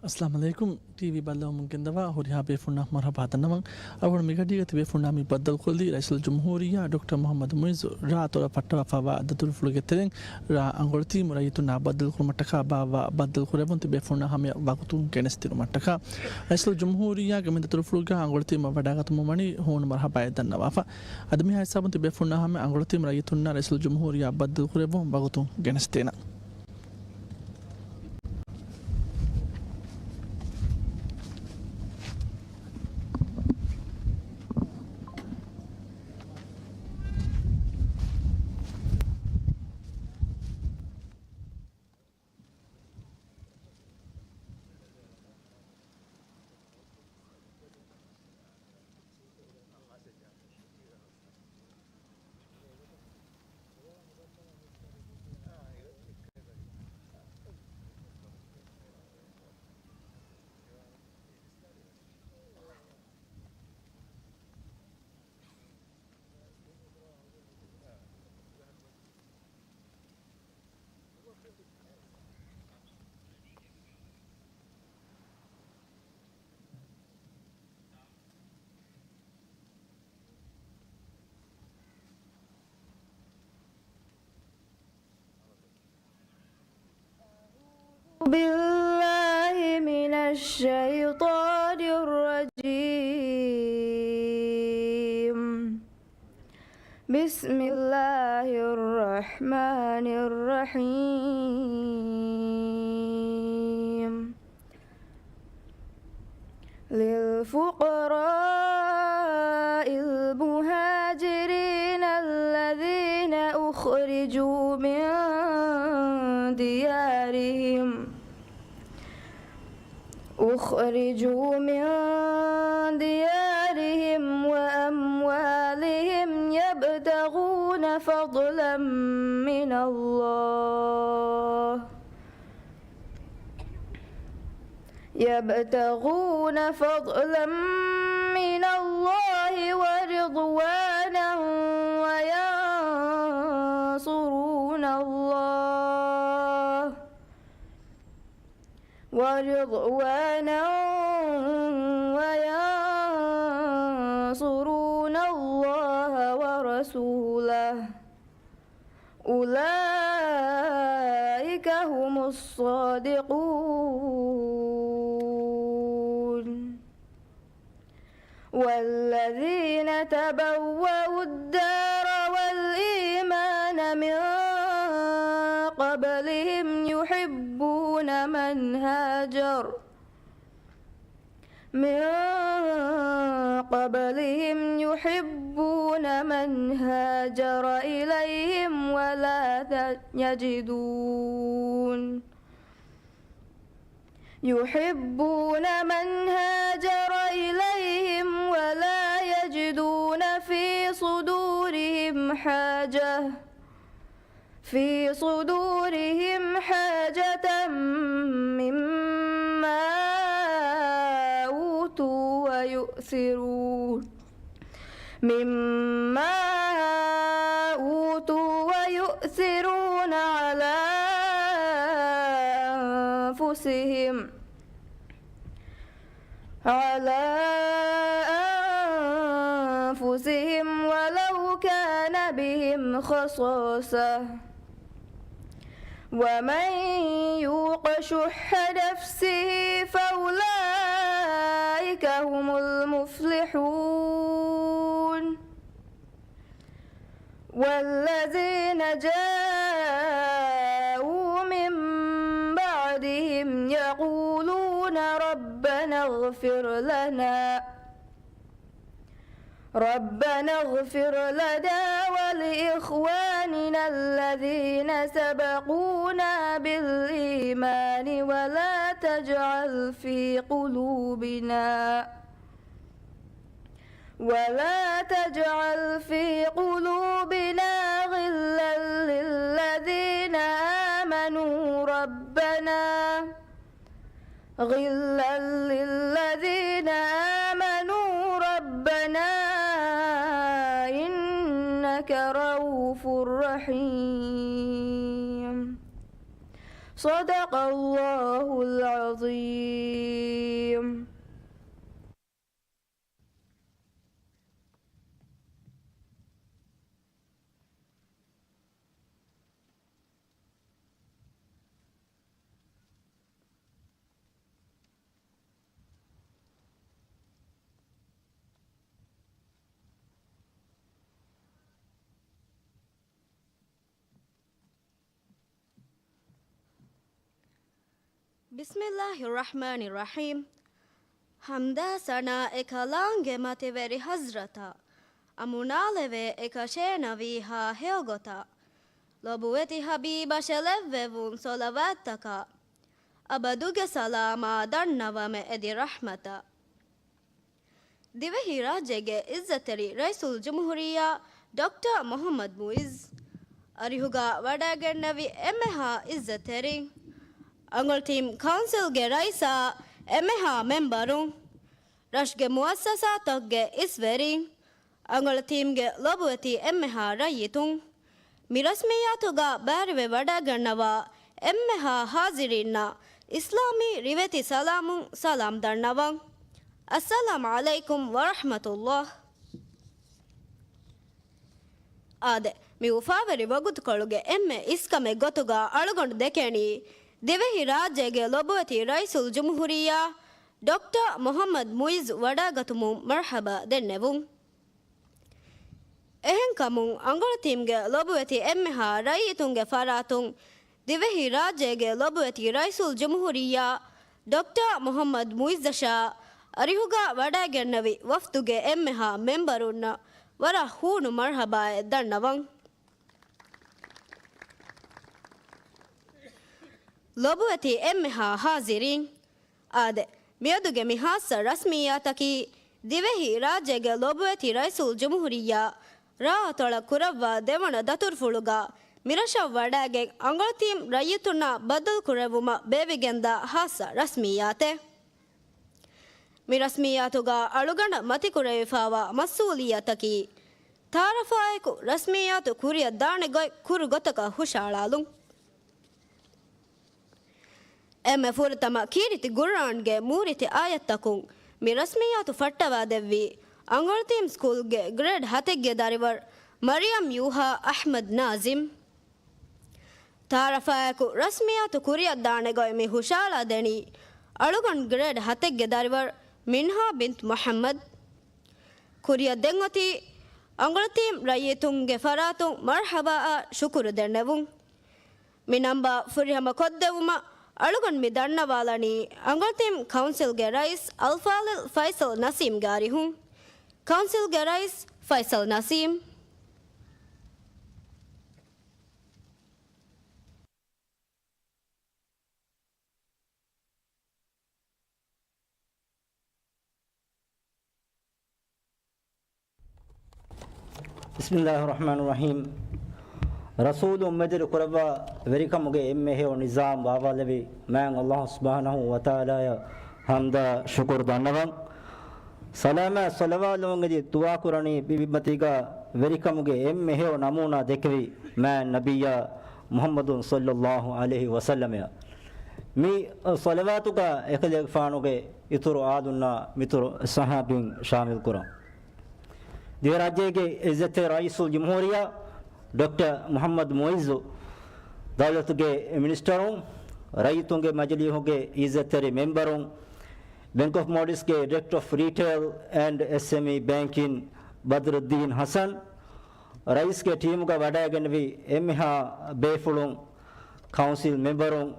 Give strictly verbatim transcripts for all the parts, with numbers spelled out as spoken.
އައްސަލާމު ޢަލައިކުމް. ޓީވީ ބައްލަވަމުން ގެންދަވާ ހުރިހާ ބޭފުޅުންނަށް މަރުޙަބާ ދަންނަވަން. އަޅުގަނޑު މިގަޑީގަ ތިބޭފުޅުންނާ މި ބައްދަލުކޮށްލީ ރައީސުލްޖުމްހޫރިއްޔާ ޑޮކްޓަރ މުޙައްމަދު މުޢިއްޒު ރާ ތޮޅަށް ފައްޓަވާފައިވާ ދަތުރުފުޅުގެ ތެރެއިން ރާ އަނގޮޅިތީމު ރައްޔިތުންނާ ބައްދަލުކުރުމަށްޓަކާ ބާއްވާ ބައްދަލުކުރެއްވުން ތިބޭފުޅުންނާ ހަމަޔަށް ވަގުތުން ގެނެސްދިނުމަށްޓަކާ. ރައީސުލްޖުމްހޫރިއްޔާގެ މި ދަތުރުފުޅުގަ އަނގޮޅިތީމަށް ވަޑައިގަތުމުން ވަނީ ހޫނު މަރުޙަބާއެއް ދަންނަވާފަ. އަދި މިހާ ހިސާބުން ތިބޭފުޅުންނާ ހަމަ އަނގޮޅިތީމު ރައްޔިތުންނާ ރައީސުލްޖުމްހޫރިއްޔާ ބައްދަލުކުރެއްވުން ވަގުތުން ގެނެސްދޭނަން. بالله من الشيطان الرجيم. بسم الله الرحمن الرحيم. للفقراء المهاجرين الذين أخرجوا من ديارهم أخرجوا من ديارهم وأموالهم يبتغون فضلا من الله يبتغون فضلا من الله ورضوانا وينصرون الله ورضوانا وينصرون الله ورسوله أولئك هم الصادقون. والذين تبوأوا الدار والإيمان من قبلهم يحبون من هاجر من قبلهم يحبون من هاجر إليهم ولا يجدون يحبون من هاجر إليهم ولا يجدون في صدورهم حاجة في صدورهم حاجة مما أوتوا ويؤثرون مما أوتوا ويؤثرون على أنفسهم على أنفسهم ولو كان بهم خصاصة ومن يوق شح نفسه فأولئك هم المفلحون. والذين جاءوا من بعدهم يقولون ربنا اغفر لنا ربنا اغفر لنا ولإخواننا الذين سبقونا بالإيمان ولا تجعل في قلوبنا ولا تجعل في قلوبنا غلا للذين آمنوا ربنا غلا للذين آمنوا ربنا إنك رءوف رحيم. صدق الله العظيم. ބިސްމިއްލާހި ރަޙްމާނި ރަޙީމް. ޙަމްދާ ސަނާ އެކަލާނގެ މަތިވެރި ޙަޟްރަތަށް، އަމުނާލެވޭ އެކަށޭ ނަބީހާ ހެޔޮގޮތަށް، ލޮބުވެތި ޙަބީބަށް ޝެލެއްވެވުން ޞަލަވާތްތަކާ، އަބަދުގެ ސަލާމާ ދަންނަވަމެ އެދި ރަޙްމަތަށް. ދިވެހިރާއްޖޭގެ ޢިއްޒަތްތެރި ރައީސުލްޖުމްހޫރިއްޔާ ޑޮކްޓަރ މުޙައްމަދު މުޢިއްޒު އަރިހުގަ ވަޑައިގެންނެވި އެންމެހާ ޢިއްޒަތްތެރިން، އަނގަޅު ޓީމް ކައުންސިލްގެ ރައީސާ އެންމެހާ މެމްބަރުން، ރަށުގެ މުއައްސަސާތަކުގެ އިސްވެރިން، އަނގަޅު ޓީމްގެ ލޮބުވެތި އެންމެހާ ރައްޔިތުން، މި ރަސްމިއްޔާތުގަ ބައިވެރިވެ ވަޑައިގަންނަވާ އެންމެހާ ޙާޟިރީންނަށް އިސްލާމީ ރިވެތި ސަލާމުން ސަލާމް ދަންނަވަން. އައްސަލާމް ޢަލައިކުމް ވަރަޙްމަތުﷲ. އާދެ، މި އުފާވެރި ވަގުތުކޮޅުގެ އެންމެ އިސްކަމެއް ގޮތުގަ އަޅުގަނޑު ދެކެނީ، ދިވެހިރާއްޖޭގެ ލޮބުވެތި ރައީސުލްޖުމްހޫރިއްޔާ ޑޮކްޓަރ މުޙައްމަދު މުޢިއްޒު ވަޑައިގަތުމުން މަރްޙަބާ ދެންނެވުން. އެހެންކަމުން، އަނގަޅު ޓީމްގެ ލޮބުވެތި އެންމެހާ ރައްޔިތުންގެ ފަރާތުން، ދިވެހިރާއްޖޭގެ ލޮބުވެތި ރައީސުލްޖުމްހޫރިއްޔާ ޑޮކްޓަރ މުޙައްމަދު މުޢިއްޒަށާ އަރިހުގަ ވަޑައިގެންނެވި ވަފްދުގެ އެންމެހާ މެމްބަރުންނަށް ވަރަށް ހޫނު މަރްޙަބާއެއް ދަންނަވަން. ލޮބުވެތި އެންމެހާ ޙާޟިރީން! އާދެ، މިއަދުގެ މި ޚާއްޞަ ރަސްމިއްޔާތަކީ، ދިވެހިރާއްޖޭގެ ލޮބުވެތި ރައީސުލްޖުމްހޫރިއްޔާ ރާއަތޮޅަށް ކުރައްވާ ދެވަނަ ދަތުރުފުޅުގަ މިރަށަށް ވަޑައިގެން އަނގަޅު ޓީމް ރައްޔިތުންނާ ބައްދަލުކުރެއްވުމަށް ބޭއްވިގެންދާ ޚާއްޞަ ރަސްމިއްޔާތެއް. މި ރަސްމިއްޔާތުގަ އަޅުގަނޑަށް މަތިކުރެވިފައިވާ މަސްއޫލިއްޔަތަކީ، ތަޢާރަފާއެކު ރަސްމިއްޔާތު ކުރިއަށް ދާނެ ގޮތް ކުރު ގޮތަކަށް ހުށައަޅާލުން. އެންމެ ފުރަތަމަ ކީރިތި ޤުރްއާންގެ މޫރިތި އާޔަތްތަކުން މި ރަސްމިއްޔާތު ފައްޓަވާދެއްވީ، އަނގަޅު ޓީމް ސްކޫލްގެ ގްރޭޑް ހަތެއްގެ ދަރިވަރު މަރިޔަމް ޔޫހާ އަޙްމަދު ނާޒިމް. ތަޢާރަފާއެކު ރަސްމިއްޔާތު ކުރިއަށް ދާނެ ގޮތް މި ހުށައަޅާ ދެނީ، އަޅުގަނޑު ގްރޭޑް ހަތެއްގެ ދަރިވަރު މިންހާ ބިންތު މުޙައްމަދު. ކުރިއަށް ދެން އޮތީ، އަނގަޅު ޓީމް ރައްޔިތުންގެ ފަރާތުން މަރްޙަބާއަށް ޝުކުރު ދެންނެވުން. މި ނަންބާ ފުރިހަމަ ކޮށްދެއްވުމަށް އަޅުގަނޑު މި ދަންނަވާލަނީ އަނގަޅު ޓީމް ކައުންސިލްގެ ރައީސް އަލްފާޟިލް ފައިސަލް ނަސީމްގެ އަރިހުން. ކައުންސިލްގެ ރައީސް ފައިސަލް ނަސީމް. ބިސްމިއްލާހި ރަޙްމާނި ރަޙީމް. ރަސޫލު މެދުވެރި ކުރައްވާ ވެރިކަމުގެ އެންމެ ހެޔޮ ނިޒާމް ވާވާލެވި މާތް ﷲ ސުބްޙާނަހޫ ވަތަޢާލާއަށް ޙަމްދާ ޝުކުރު ދަންނަވަން. ސަލާމާ ޞަލަވާތް ލެވުން އެދި ދުޢާ ކުރަނީ މި ބިންމަތީގަ ވެރިކަމުގެ އެންމެ ހެޔޮ ނަމޫނާ ދެކެވި މާތް ނަބިއްޔާ މުޙައްމަދު ޞައްލައްލާހު ޢަލައިހި ވަސައްލަމަށް. މި ޞަލަވާތުގަ އެކަލޭގެފާނުގެ އިތުރު އާލުންނާ މިތުރު ޞަޙާބީން ޝާމިލް ކުރަން. ދިވެހިރާއްޖޭގެ ޢިއްޒަތްތެރި ރައީސުލްޖުމްހޫރިއްޔާ ޑޮކްޓަރ މުޙައްމަދު މުޢިއްޒު، ދައުލަތުގެ މިނިސްޓަރުން، ރައްޔިތުންގެ މަޖިލީހުގެ ޢިއްޒަތްތެރި މެމްބަރުން، ބެންކް އޮފް މޯލްޑިވްސްގެ ޑިރެކްޓަރ އޮފް ރީޓެއިލް އެންޑް އެސްއެމްއީ ބޭންކިން ބަދްރުއްދީން ޙަސަން، ރައީސްގެ ޓީމުގަ ވަޑައިގެންނެވި އެންމެހާ ބޭފުޅުން، ކައުންސިލް މެމްބަރުން،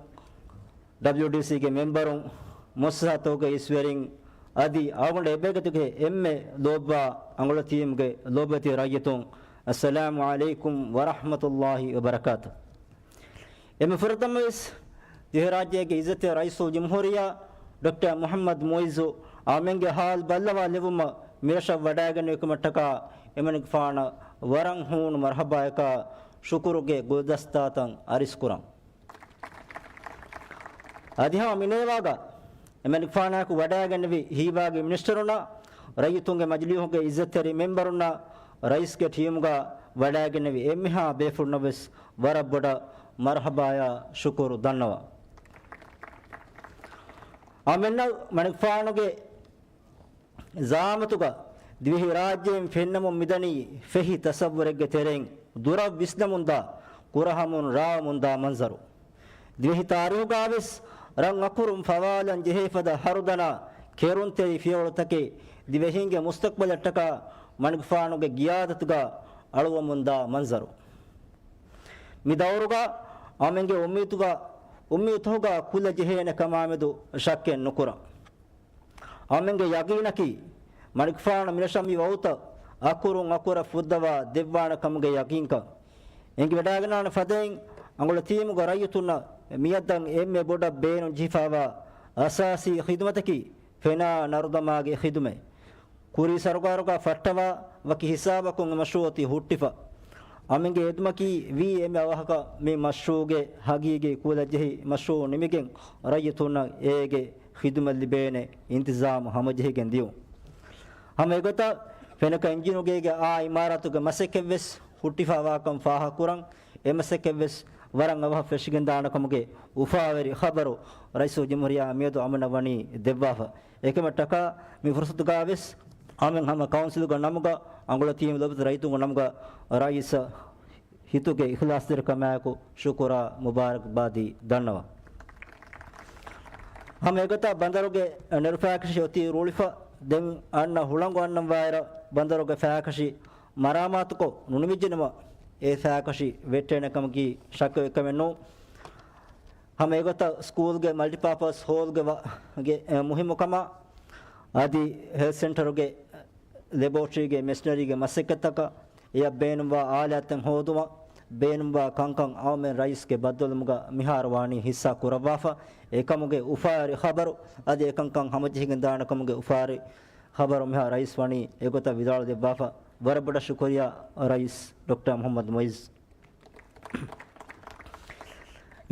ޑަބްލިއުޑީސީގެ މެމްބަރުން، މުއައްސަސާތަކުގެ އިސްވެރިން އަދި އަޅުގަނޑު އެބޭގަތުގެ އެންމެ ލޯބިވާ އަނގަޅު ޓީމްގެ ލޯބިވެތި ރައްޔިތުން، އައްސަލާމު ޢަލައިކުމް ވަރަޙްމަތުﷲ ވަބަރަކާތު. އެންމެ ފުރަތަމަވެސް، ދިވެހިރާއްޖޭގެ ޢިއްޒަތްތެރި ރައީސުލްޖުމްހޫރިއްޔާ ޑޮކްޓަރ މުޙައްމަދު މުޢިއްޒު އަޅުމެންގެ ޙާލު ބައްލަވާލެއްވުމަށް މިރަށަށް ވަޑައިގެންނެވިކަމަށްޓަކާ އެމަނިކުފާނަށް ވަރަށް ހޫނު މަރްޙަބާޔަކާ ޝުކުރުގެ ގުލްދަސްތާތައް އަރިސްކުރަން. އަދި ހަމަ މިނޭވާގަ އެމަނިކުފާނާއެކު ވަޑައިގެންނެވި ހީވާގި މިނިސްޓަރުންނަށް، ރައްޔިތުންގެ މަޖިލީހުގެ ޢިއްޒަތްތެރި މެމްބަރުންނަށް، ރައީސްގެ ޓީމުގަ ވަޑައިގެންނެވި އެންމެހާ ބޭފުޅުންނަށް ވެސް ވަރަށް ބޮޑަށް މަރްޙަބާޔާ ޝުކުރު ދަންނަވަން. އަމެންނަށް މަނިކުފާނުގެ ޒައާމަތުގަ ދިވެހިރާއްޖެއިން ފެންނަމުން މިދަނީ ފެހި ތަސައްވުރެއްގެ ތެރެއިން ދުރަށް ވިސްނަމުންދާ، ކުރަހަމުން ރާވަމުންދާ މަންޒަރު. ދިވެހި ތާރީހުގަވެސް ރަށް އަކުރުން ފަވާލަން ޖެހޭ ފަދަ ހަރުދަނާ ކެރުންތެރި ފިޔަވަޅުތަކެއް ދިވެހީންގެ މުސްތަޤްބަލަށްޓަކާ މަނިކުފާނުގެ ގިޔާދަތުގަ އަޅުވަމުންދާ މަންޒަރު. މި ދައުރުގަ އަމެންގެ އުއްމީދުގަ، އުއްމީދުތަކުގަ ކުލަ ޖެހޭނެ ކަމާމެދު ޝައްކެއް ނުކުރަން. އަމެންގެ ޔަގީނަކީ، މަނިކުފާނު މިރަށަށް މި ވައުތަށް އަކުރުން އަކުރަށް ފުއްދަވާ ދެއްވާނެ ކަމުގެ ޔަގީންކަން. އެނގިވަޑާގަންނާނެ ފަދައިން، އަނގުޅަ ތީމުގެ ރައްޔިތުންނަށް މިއަދަށް އެންމެ ބޮޑަށް ބޭނުން ޖެހިފައިވާ އަސާސީ ޚިދުމަތަކީ، ފެނާ ނަރުދަމާގެ ޚިދުމަތް. ކުރީ ސަރުކާރުގަ ފައްޓަވާ ވަކި ހިސާބަކުން އެ މަޝްރޫޢު އޮތީ ހުއްޓިފަ. އަމިންގެ އެދުމަކީ ވީ އެންމެ އަވަހަކަށް މި މަޝްރޫޢުގެ ހަގީގީ ކުލަ ޖެހި މަޝްރޫޢު ނިމިގެން ރައްޔިތުންނަށް އޭގެ ޚިދުމަތް ލިބޭނެ އިންތިޒާމު ހަމަޖެހިގެން ދިޔުން. ހަމަ އެގޮތަށް ފެނަކަ އިންޖީނުގޭގެ އާ އިމާރާތުގެ މަސައްކަތްވެސް ހުއްޓިފައިވާކަން ފާހަގަކުރަން، އެ މަސައްކަތްވެސް ވަރަށް އަވަހަށް ފެށިގެންދާނެ ކަމުގެ އުފާވެރި ޚަބަރު ރައީސުލްޖުމްހޫރިއްޔާ މިއަދު އަމިނަށް ވަނީ ދެއްވާފަ. އެކަމަށްޓަކާ މި ފުރުސަތުގަވެސް އަމެން ހަމަ ކައުންސިލުގެ ނަމުގަ އަނގުޅަ ތީމު ލޯބިވެތި ރައްޔިތުންގެ ނަމުގަ ރައީސަށް ހިތުގެ އިޚްލާޞްތެރިކަމާއެކު ޝުކުރާ މުބާރަކްބާދީ ދަންނަވަން. ހަމަ އެގޮތަށް ބަނދަރުގެ ނެރު ފައިކަށި އޮތީ ރޫޅިފަ. ދެން އަންނަ ހުޅަނގު އަންނަން ވާއިރަށް ބަނދަރުގެ ފައިކަށި މަރާމާތުކޮށް ނުނިމިއްޖެނަމަ، އެ ފައިކަށި ވެއްޓޭނެ ކަމަކީ ޝައްކެއް އެކަމެއް ނޫން. ހަމަ އެގޮތަށް ސްކޫލްގެ މަލްޓިޕާޕަސް ހޯލްގެ ވަ-، ގެ، އެ، މުހިއްމުކަމާ، އަދި ހެލްތް ސެންޓަރުގެ ލެބޯޓްރީގެ މެޝިނަރީގެ މަސައްކަތްތަކަށް އެޔަށް ބޭނުންވާ އާލާތްތައް ހޯދުމަށް ބޭނުންވާ ކަންކަން އަޅުމެން ރައީސްގެ ބައްދަލުވުމުގަ މިހާރު ވާނީ ހިއްސާ ކުރައްވާފަ. އެކަމުގެ އުފާވެރި ޚަބަރު އަދި އެކަންކަން ހަމަޖެހިގެން ދާނެ ކަމުގެ އުފާވެރި ޚަބަރު މިހާރު ރައީސް ވަނީ އެގޮތަށް ވިދާޅު ދެއްވާފަ. ވަރަށް ބޮޑަށް ޝުކުރިއްޔާ ރައީސް ޑޮކްޓަރ މުޙައްމަދު މުޢިއްޒު.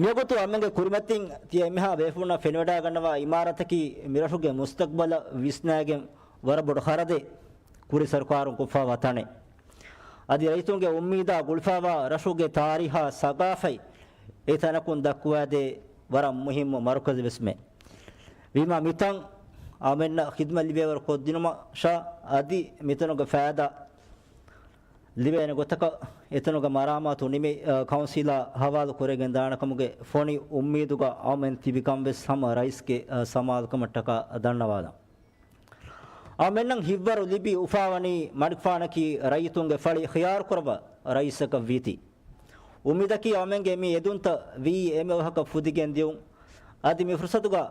މިވަގުތު އަމެންގެ ކުރިމަތިން ތިޔަ އެންމެހާ ބޭފުޅުންނަށް ފެނިވަޑައިގަންނަވާ އިމާރާތަކީ މިރަށުގެ މުސްތަޤްބަލަށް ވިސްނައިގެން ވަރަށް ބޮޑު ޚަރަދެއް ކުރި ސަރުކާރުން ކޮށްފައިވާ ތަނެއް. އަދި ރައްޔިތުންގެ އުއްމީދާ ގުޅިފައިވާ ރަށުގެ ތާރީހާ ސަގާފަތް އެ ތަނަކުން ދައްކުވައިދޭ ވަރަށް މުހިއްމު މަރުކަޒެއް ވެސްމެ. ވީމާ މިތަން އަމެންނަށް ޚިދުމަތް ލިބޭވަރު ކޮށްދިނުމަށާ އަދި މިތަނުގެ ފައިދާ ލިބޭނެ ގޮތަކަށް އެތަނުގެ މަރާމާތު ނިމި، އަ، ކައުންސިލާ ހަވާލު ކުރެގެން ދާނެ ކަމުގެ ފޮނި އުއްމީދުގަ އަމެން ތިބި ކަން ވެސް ހަމަ ރައީސްގެ، އަ، ސަމާލުކަމަށްޓަކާ ދަންނަވާލަން. އަމެންނަށް ހިތްވަރު ލިބި އުފާވަނީ މަނިކުފާނަކީ ރައްޔިތުންގެ ފަޅި ޚިޔާރު ކުރައްވާ ރައީސަކަށް ވީތީ. އުއްމީދަކީ އަމެންގެ މި އެދުންތައް ވީ އެންމެ އަވަހަކަށް ފުދިގެން ދިޔުން. އަދި މި ފުރުސަތުގަ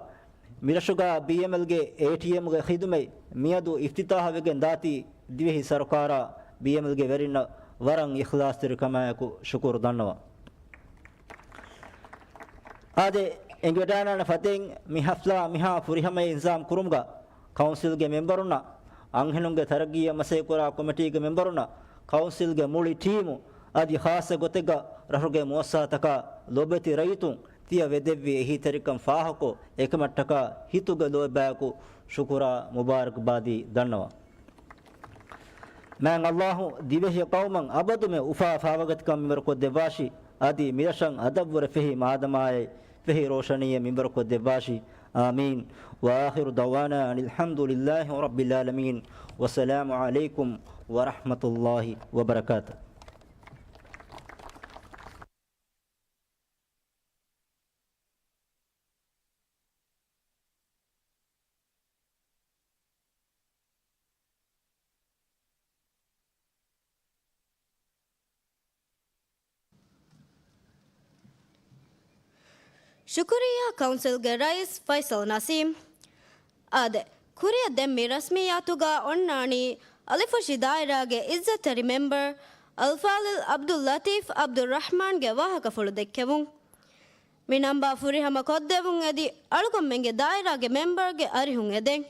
މިރަށުގަ ބީއެމްއެލްގެ އޭޓީއެމްގެ ޚިދުމަތް މިއަދު އިފްތިތާހުވެގެން ދާތީ ދިވެހި ސަރުކާރާ ބީއެމްއެލްގެ ވެރިންނަށް ވަރަށް އިޚްލާޞްތެރިކަމާއެކު ޝުކުރު ދަންނަވަން. އާދެ، އެނގިވަޑާނާނެ ފަދައިން މި ހަފްލާ މިހާ ފުރިހަމަޔަށް އިންތިޒާމް ކުރުމުގަ ކައުންސިލްގެ މެމްބަރުންނަށް، އަންހެނުންގެ ތަރައްގީއަށް މަސައްކަތްކުރާ ކޮމިޓީގެ މެމްބަރުންނަށް، ކައުންސިލްގެ މުޅި ޓީމު އަދި ޚާއްޞަ ގޮތެއްގަ ރަށުގެ މުއައްސަސާތަކާ ލޯބިވެތި ރައްޔިތުން ތިޔަ ވެދެއްވި އެހީތެރިކަން ފާހަގަކޮށް، އެކަމަށްޓަކާ ހިތުގެ ލޯތްބާއެކު ޝުކުރާ މުބާރަކްބާދީ ދަންނަވަން. މާތް ﷲ ދިވެހި ޤައުމަށް އަބަދުމެ އުފާ ފާވަގަތިކަން މިންވަރުކޮށްދެއްވާށި، އަދި މިރަށަށް އަދަށްވުރެ ފެހި މާދަމާއެއް ފެހި ރޯޝަނީއެއް މިންވަރުކޮށްދެއްވާށި. އާމީން. وآخر دعوانا أن الحمد لله رب العالمين. والسلام عليكم ورحمة الله وبركاته. ޝުކުރިއްޔާ ކައުންސިލްގެ ރައީސް ފައިސަލް ނަސީމް. އާދެ، ކުރިއަށް ދެން މި ރަސްމިއްޔާތުގަ އޮންނާނީ އަލިފުށި ދާއިރާގެ އިއްޒަތްތެރި މެމްބަރ އަލްފާޟިލް ޢަބްދުއްލަޠީފް ޢަބްދުއްރަޙްމާންގެ ވާހަކަފުޅު ދެއްކެވުން. މި ނަންބާ ފުރިހަމަ ކޮށްދެވުން އެދި، އަޅުގަނޑުމެންގެ ދާއިރާގެ މެމްބަރުގެ އަރިހުން އެދެން.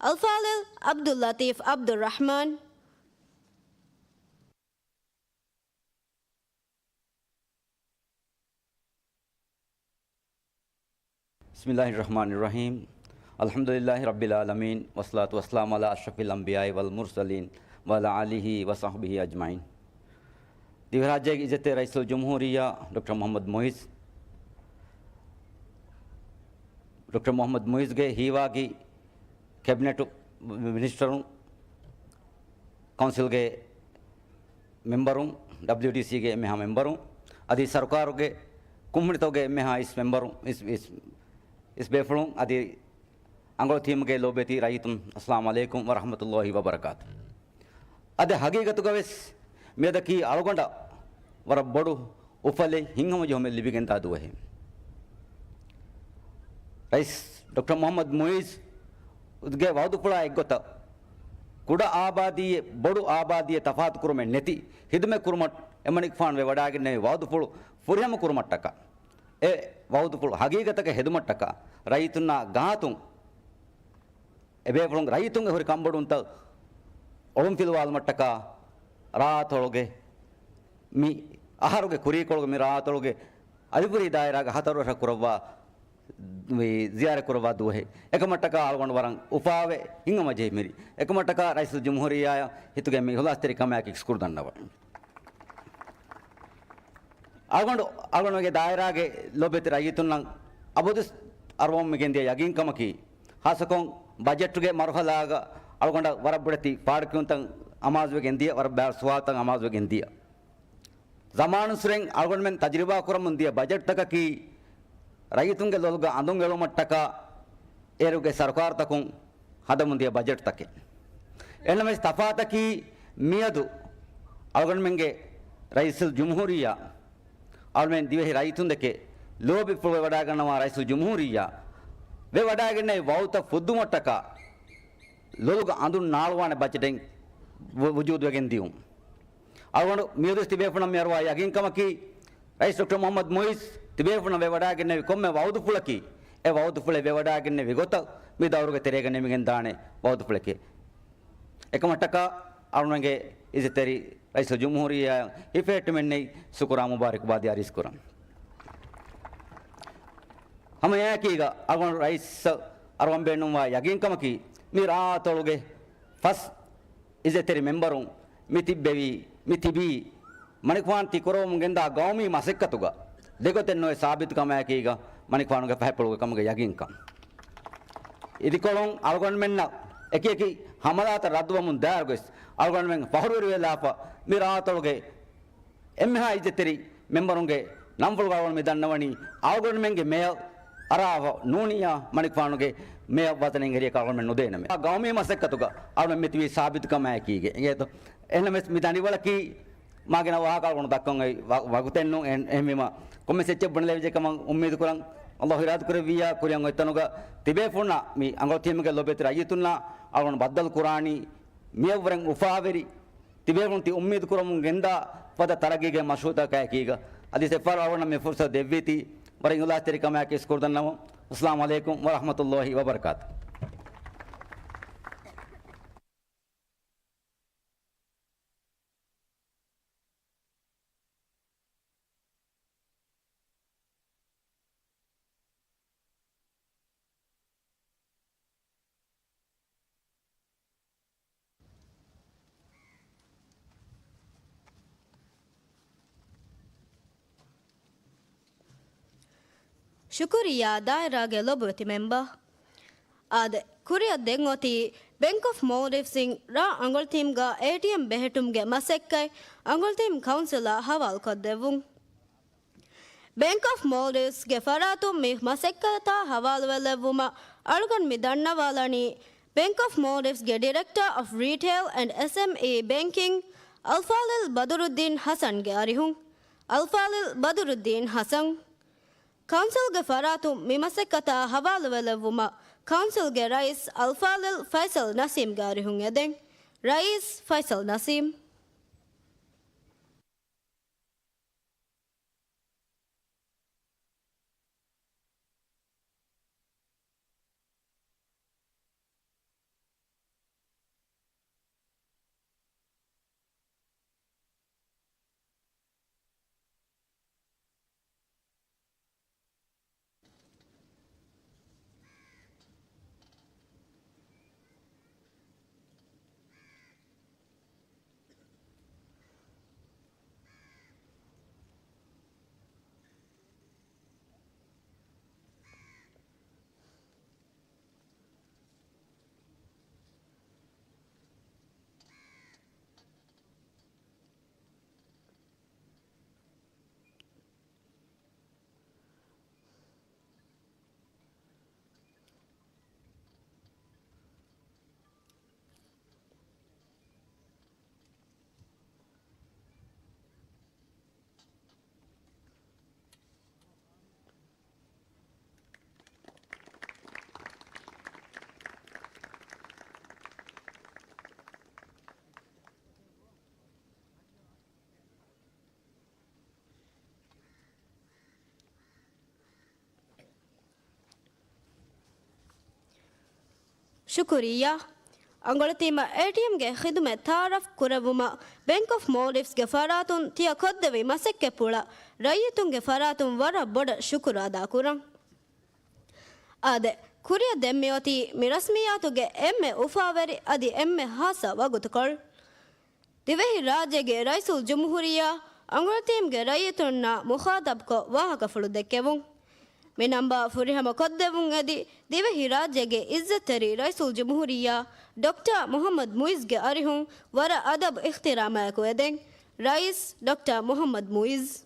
އަލްފާޟިލް ޢަބްދުއްލަޠީފް ޢަބްދުއްރަޙްމާން. بسم الله الرحمن الرحيم. الحمد لله رب العالمين، والصلاة والسلام على أشرف الأنبياء والمرسلين، وعلى آله وصحبه أجمعين. ދިވެހިރާއްޖޭގެ އިއްޒަތްތެރި ރައީސުލްޖުމްހޫރިއްޔާ ޑޮކްޓަރ މުޙައްމަދު މުޢިއްޒު، ޑޮކްޓަރ މުޙައްމަދު މުޢިއްޒުގެ ހީވާގި ކެބިނެޓު މިނިސްޓަރުން، ކައުންސިލްގެ މެމްބަރުން، ޑަބްލިއުޑީސީގެ އެންމެހާ މެމްބަރުން، އަދި ސަރުކާރުގެ ކުންފުނިތަކުގެ އެންމެހާ އިސް މެމްބަރުން، އިސް، އިސް، އިސް ބޭފުޅުން، އަދި އަނގޮޅު ޓީމުގެ ލޯބިވެތި ރައްޔިތުން، އައްސަލާމު ޢަލައިކުމް ވަރަޙްމަތުﷲ ވަބަރަކާތު. އަދި ހަގީގަތުގަވެސް މިއަދަކީ އަޅުގަނޑަށް ވަރަށް ބޮޑު އުފަލެއް ހިތްހަމަޖެހުމެއް ލިބިގެންދާ ދުވަހެއް. ރައީސް ޑޮކްޓަރ މުޙައްމަދު މުޢިއްޒުގެ ވަޢުދުފުޅާ އެއްގޮތަށް، ކުޑަ އާބާދީއެއް ބޮޑު އާބާދީއެއް ތަފާތުކުރުމެއް ނެތި ޚިދުމަތް ކުރުމަށް އެމަނިކުފާނު ވެވަޑާގެންނެވި ވަޢުދުފުޅު ފުރިހަމަ ކުރުމަށްޓަކާ، އެ ވަޢުދުފުޅު ހަގީގަތަކަށް ހެދުމަށްޓަކާ، ރައްޔިތުންނާ ގާތުން އެބޭފުޅުން ރައްޔިތުންގެ ހުރި ކަންބޮޑުވުންތައް އޮޅުންފިލުވާލުމަށްޓަކާ ރާއަތޮޅުގެ މި އަހަރުގެ ކުރީކޮޅުގެ މި ރާއަތޮޅުގެ އަލިފުރި ދާއިރާގެ ހަތަރު ރަށަށް ކުރައްވާ މި ޒިޔާރަތް ކުރައްވާ ދުވަހެއް. އެކަމަށްޓަކާ އަޅުގަނޑު ވަރަށް އުފާވެ ހިތްހަމަޖެހި މިރި. އެކަމަށްޓަކާ ރައީސުލްޖުމްހޫރިއްޔާއަށް ހިތުގެ މި އިޚްލާޞްތެރި ކަމާއެކީ ޝުކުރު ދަންނަވަން. އަޅުގަނޑު، އަޅުގަނޑުގެ ދާއިރާގެ ލޯބިވެތި ރައްޔިތުންނަށް އަބަދުވެސް އަރުވަމުން މިގެންދިޔަ ޔަގީންކަމަކީ، ޚާއްޞަކޮށް ބަޖެޓުގެ މަރުހަލާގަ އަޅުގަނޑަށް ވަރަށް ބޮޑެތި ފާޑުކިޔުންތައް އަމާޒުވެގެން ދިޔަ، ވަރަށް ބާރު ސުވާލުތައް އަމާޒުވެގެން ދިޔަ. ޒަމާނުއްސުރެން އަޅުގަނޑުމެން ތަޖުރިބާ ކުރަމުން ދިޔަ ބަޖެޓްތަކަކީ، ރައްޔިތުންގެ ލޮލުގަ އަނދުން އެޅުމަށްޓަކާ އޭރުގެ ސަރުކާރުތަކުން ހަދަމުން ދިޔަ ބަޖެޓްތަކެއް. އެހެންނަމަވެސް ތަފާތަކީ މިއަދު އަޅުގަނޑުމެންގެ ރައީސުލްޖުމްހޫރިއްޔާ، އަޅުމެން ދިވެހި ރައްޔިތުންދެކެ ލޯބިފުޅު ވެވަޑާގަންނަވާ ރައީސުލްޖުމްހޫރިއްޔާ ވެވަޑާގެންނެވި ވަޢުދުތައް ފުއްދުމަށްޓަކާ ލޮލުގަ އަނދުން ނާޅުވާނެ ބަޖެޓެއް ވު-، ވުޖޫދުވެގެން ދިޔުން. އަޅުގަނޑު މިއަދުވެސް ތިބޭފުޅުންނަށް މި އަރުވާ ޔަގީންކަމަކީ، ރައީސް ޑޮކްޓަރ މުޙައްމަދު މުޢިއްޒު ތިބޭފުޅުންނަށް ވެވަޑާގެންނެވި ކޮންމެ ވަޢުދުފުޅަކީ، އެ ވަޢުދުފުޅެއް ވެވަޑާގެންނެވި ގޮތަށް މި ދައުރުގެ ތެރޭގަ ނިމިގެންދާނެ ވަޢުދުފުޅެކޭ. އެކަމަށްޓަކާ އަޅުގަނޑުގެ އިއްޒަތްތެރި ރައީސުލްޖުމްހޫރިއްޔާއަށް ހިފެހެއްޓުމެއްނެތް ޝުކުރާ މުބާރަކްބާދީ އަރިސްކުރަން. ހަމައެއާއެކީގަ އަޅުގަނޑު ރައީސަށް އަރުވަން ބޭނުންވާ ޔަގީންކަމަކީ، މި ރާއަތޮޅުގެ ފަސް އިއްޒަތްތެރި މެމްބަރުން މި ތިއްބެވީ، މި ތިބީ، މަނިކުފާނު ތި ކުރަވަމުން ގެންދާ ގައުމީ މަސައްކަތުގަ ދެގޮތެއް ނުވެ ސާބިތުކަމާއެކީގަ މަނިކުފާނުގެ ފަހެ ޕުޅުގެ ކަމުގެ ޔަގީންކަން. އިދިކޮޅުން އަޅުގަނޑުމެންނަށް އެކިއެކި ހަމަލާތައް ރައްދުވަމުން ދާއިރުގައި އަޅުގަނޑުމެން ފަޚުރުވެރިވެލާފަ މި ރާއަތޮޅުގެ އެންމެހާ އިއްޒަތްތެރި މެމްބަރުންގެ ނަންފުޅުގަ އަޅުގަނޑު މި ދަންނަވަނީ، އަޅުގަނޑުމެންގެ މޭޔަރ އަރާފަ ނޫނިއްޔާ މަނިކުފާނުގެ މޭޔަރ ވަޒަނެއް ހެރިޔަކަށް އަޅުގަނޑުމެން ނުދޭނަމޭ. ގައުމީ މަސައްކަތުގަ އަޅުގަނޑު މިތިބީ ސާބިތުކަމާއެކީގެ. އެނގޭތޯ؟ އެހެންނަމަވެސް މި ދަނޑިވަޅަކީ މާގިނަ ވާހަކަ އަޅުގަނޑު ދައްކަން އޮތް ވަ-، ވަގުތެއް ނޫން. އެހެން-، އެހެންވީމަ ކޮންމެސް އެއްޗެއް ބުނެލެވިއްޖެ ކަމަށް އުއްމީދު ކުރަން. އައްލާހު އިރާދަ ކުރެއްވިއްޔާ ކުރިއަށް އޮތްތަނުގަ ތިބޭފުޅުންނާ މި އަނގޮޅު ޓީމުގެ ލޯބިވެތި ރައްޔިތުންނާ އަޅުގަނޑު ބައްދަލު ކުރާނީ މިއަށްވުރެން އުފާވެރި ތިބޭފުޅުން ތި އުއްމީދު ކުރަމުން ގެންދާ ފަދަ ތަރައްގީގެ މަޝްރޫޢުތަކާއެކީގަ. އަދި އެއްފަހަރު އަޅުގަނޑަށް މި ފުރުސަތު ދެއްވީތީ ވަރަށް އިޚްލާޞްތެރިކަމާއެކީ ޝުކުރު ދަންނަވަން. އައްސަލާމު ޢަލައިކުމް ވަރަޙްމަތުﷲ ވަބަރަކާތު. ޝުކުރިއްޔާ ދާއިރާގެ ލޮބުވެތި މެމްބަރ. އާދެ، ކުރިއަށް ދެން އޮތީ ބެންކް އޮފް މޯލްޑިވްސް އިން ރ އަނގޮޅު ޓީމްގަ އޭޓީއެމް ބެހެއްޓުމުގެ މަސައްކަތް އަނގޮޅު ޓީމް ކައުންސިލަށް ހަވާލުކޮށްދެއްވުން. ބެންކް އޮފް މޯލްޑިވްސްގެ ފަރާތުން މި މަސައްކަތާ ހަވާލުވެލެއްވުމަށް އަޅުގަނޑު މި ދަންނަވާލަނީ ބެންކް އޮފް މޯލްޑިވްސްގެ ޑިރެކްޓަރ އޮފް ރީޓެއިލް އެންޑް އެސްއެމްއީ ބޭންކިން އަލްފާޟިލް ބަދުރުއްދީން ޙަސަންގެ އަރިހުން. އަލްފާޟިލް ބަދުރުއްދީން ޙަސަން. ކައުންސިލްގެ ފަރާތުން މި މަސައްކަތާ ހަވާލުވެލެއްވުމަށް ކައުންސިލްގެ ރައީސް އަލްފާޟިލް ފައިސަލް ނަސީމްގެ އަރިހުން އެދެން. ރައީސް ފައިސަލް ނަސީމް. ޝުކުރިއްޔާ. އަނގޮޅިތީމަށް އޭޓީއެމްގެ ޚިދުމަތް ތައާރަފް ކުރެއްވުމަށް ބެންކް އޮފް މޯލްޑިވްސްގެ ފަރާތުން ތިޔަ ކޮށްދެވި މަސައްކަތްޕުޅަށް ރައްޔިތުންގެ ފަރާތުން ވަރަށް ބޮޑަށް ޝުކުރު އަދާކުރަން. އާދެ، ކުރިއަށް ދެން މިއޮތީ މި ރަސްމިއްޔާތުގެ އެންމެ އުފާވެރި އަދި އެންމެ ހާއްސަ ވަގުތުކޮޅު. ދިވެހި ރާއްޖޭގެ ރައީސުލްޖުމްހޫރިއްޔާ އަނގޮޅިތީމްގެ ރައްޔިތުންނާ މުޚާޠަބްކޮށް ވާހަކަފުޅު ދެއްކެވުން. މި ނަންބާ ފުރިހަމަ ކޮށްދެއްވުން އެދި، ދިވެހި ރާއްޖޭގެ އިއްޒަތްތެރި ރައީސުލްޖުމްހޫރިއްޔާ ޑޮކްޓަރ މުޙައްމަދު މުޢިއްޒުގެ އަރިހުން ވަރަށް އަދަބު އިޙްތިރާމާއެކު އެދެން. ރައީސް ޑޮކްޓަރ މުޙައްމަދު މުޢިއްޒު.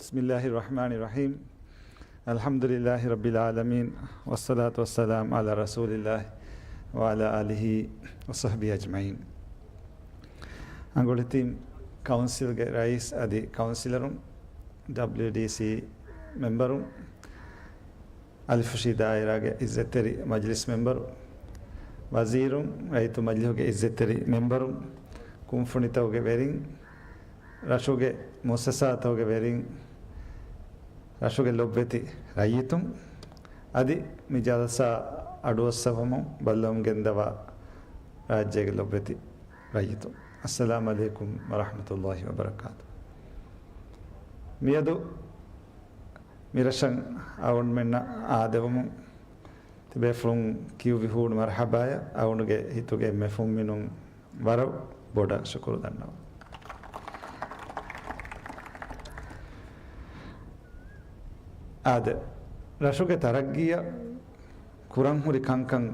بسم الله الرحمن الرحيم. الحمد لله رب العالمين، والصلاة والسلام على رسول الله وعلى آله وصحبه أجمعين. އަނގޮޅިތީމް ކައުންސިލްގެ ރައީސް އަދި ކައުންސިލަރުން، ޑަބްލިއުޑީސީ މެމްބަރުން، އަލިފުށި ދާއިރާގެ އިއްޒަތްތެރި މަޖިލިސް މެމްބަރު، ވަޒީރުން، ރައްޔިތު މަޖިލިހުގެ އިއްޒަތްތެރި މެމްބަރުން، ކުންފުނިތަކުގެ ވެރިން، ރަށުގެ މުއައްސަސާތަކުގެ ވެރިން، ރަށުގެ ލޮބްވެތި ރައްޔިތުން، އަދި މި ޖަލްސާ އަޑުއައްސަވަމުން ބައްލަވަމުން ގެންދަވާ ރާއްޖޭގެ ލޮބްވެތި ރައްޔިތުން، އައްސަލާމު ޢަލައިކުމް ވަރަޙްމަތުﷲި ވަބަރަކާތު. މިއަދު މިރަށަށް އަޅުގަނޑުމެންނަށް އާދެވުމުން ތިބޭފުޅުން ކިޔުއްވި ހޫނު މަރުޙަބާއަށް އަޅުގަނޑުގެ ހިތުގެ އެންމެ ފުންމިނުން ވަރަށް ބޮޑަށް ޝުކުރު ދަންނަވަން. އާދެ، ރަށުގެ ތަރައްގީއަށް ކުރަންހުރި ކަންކަން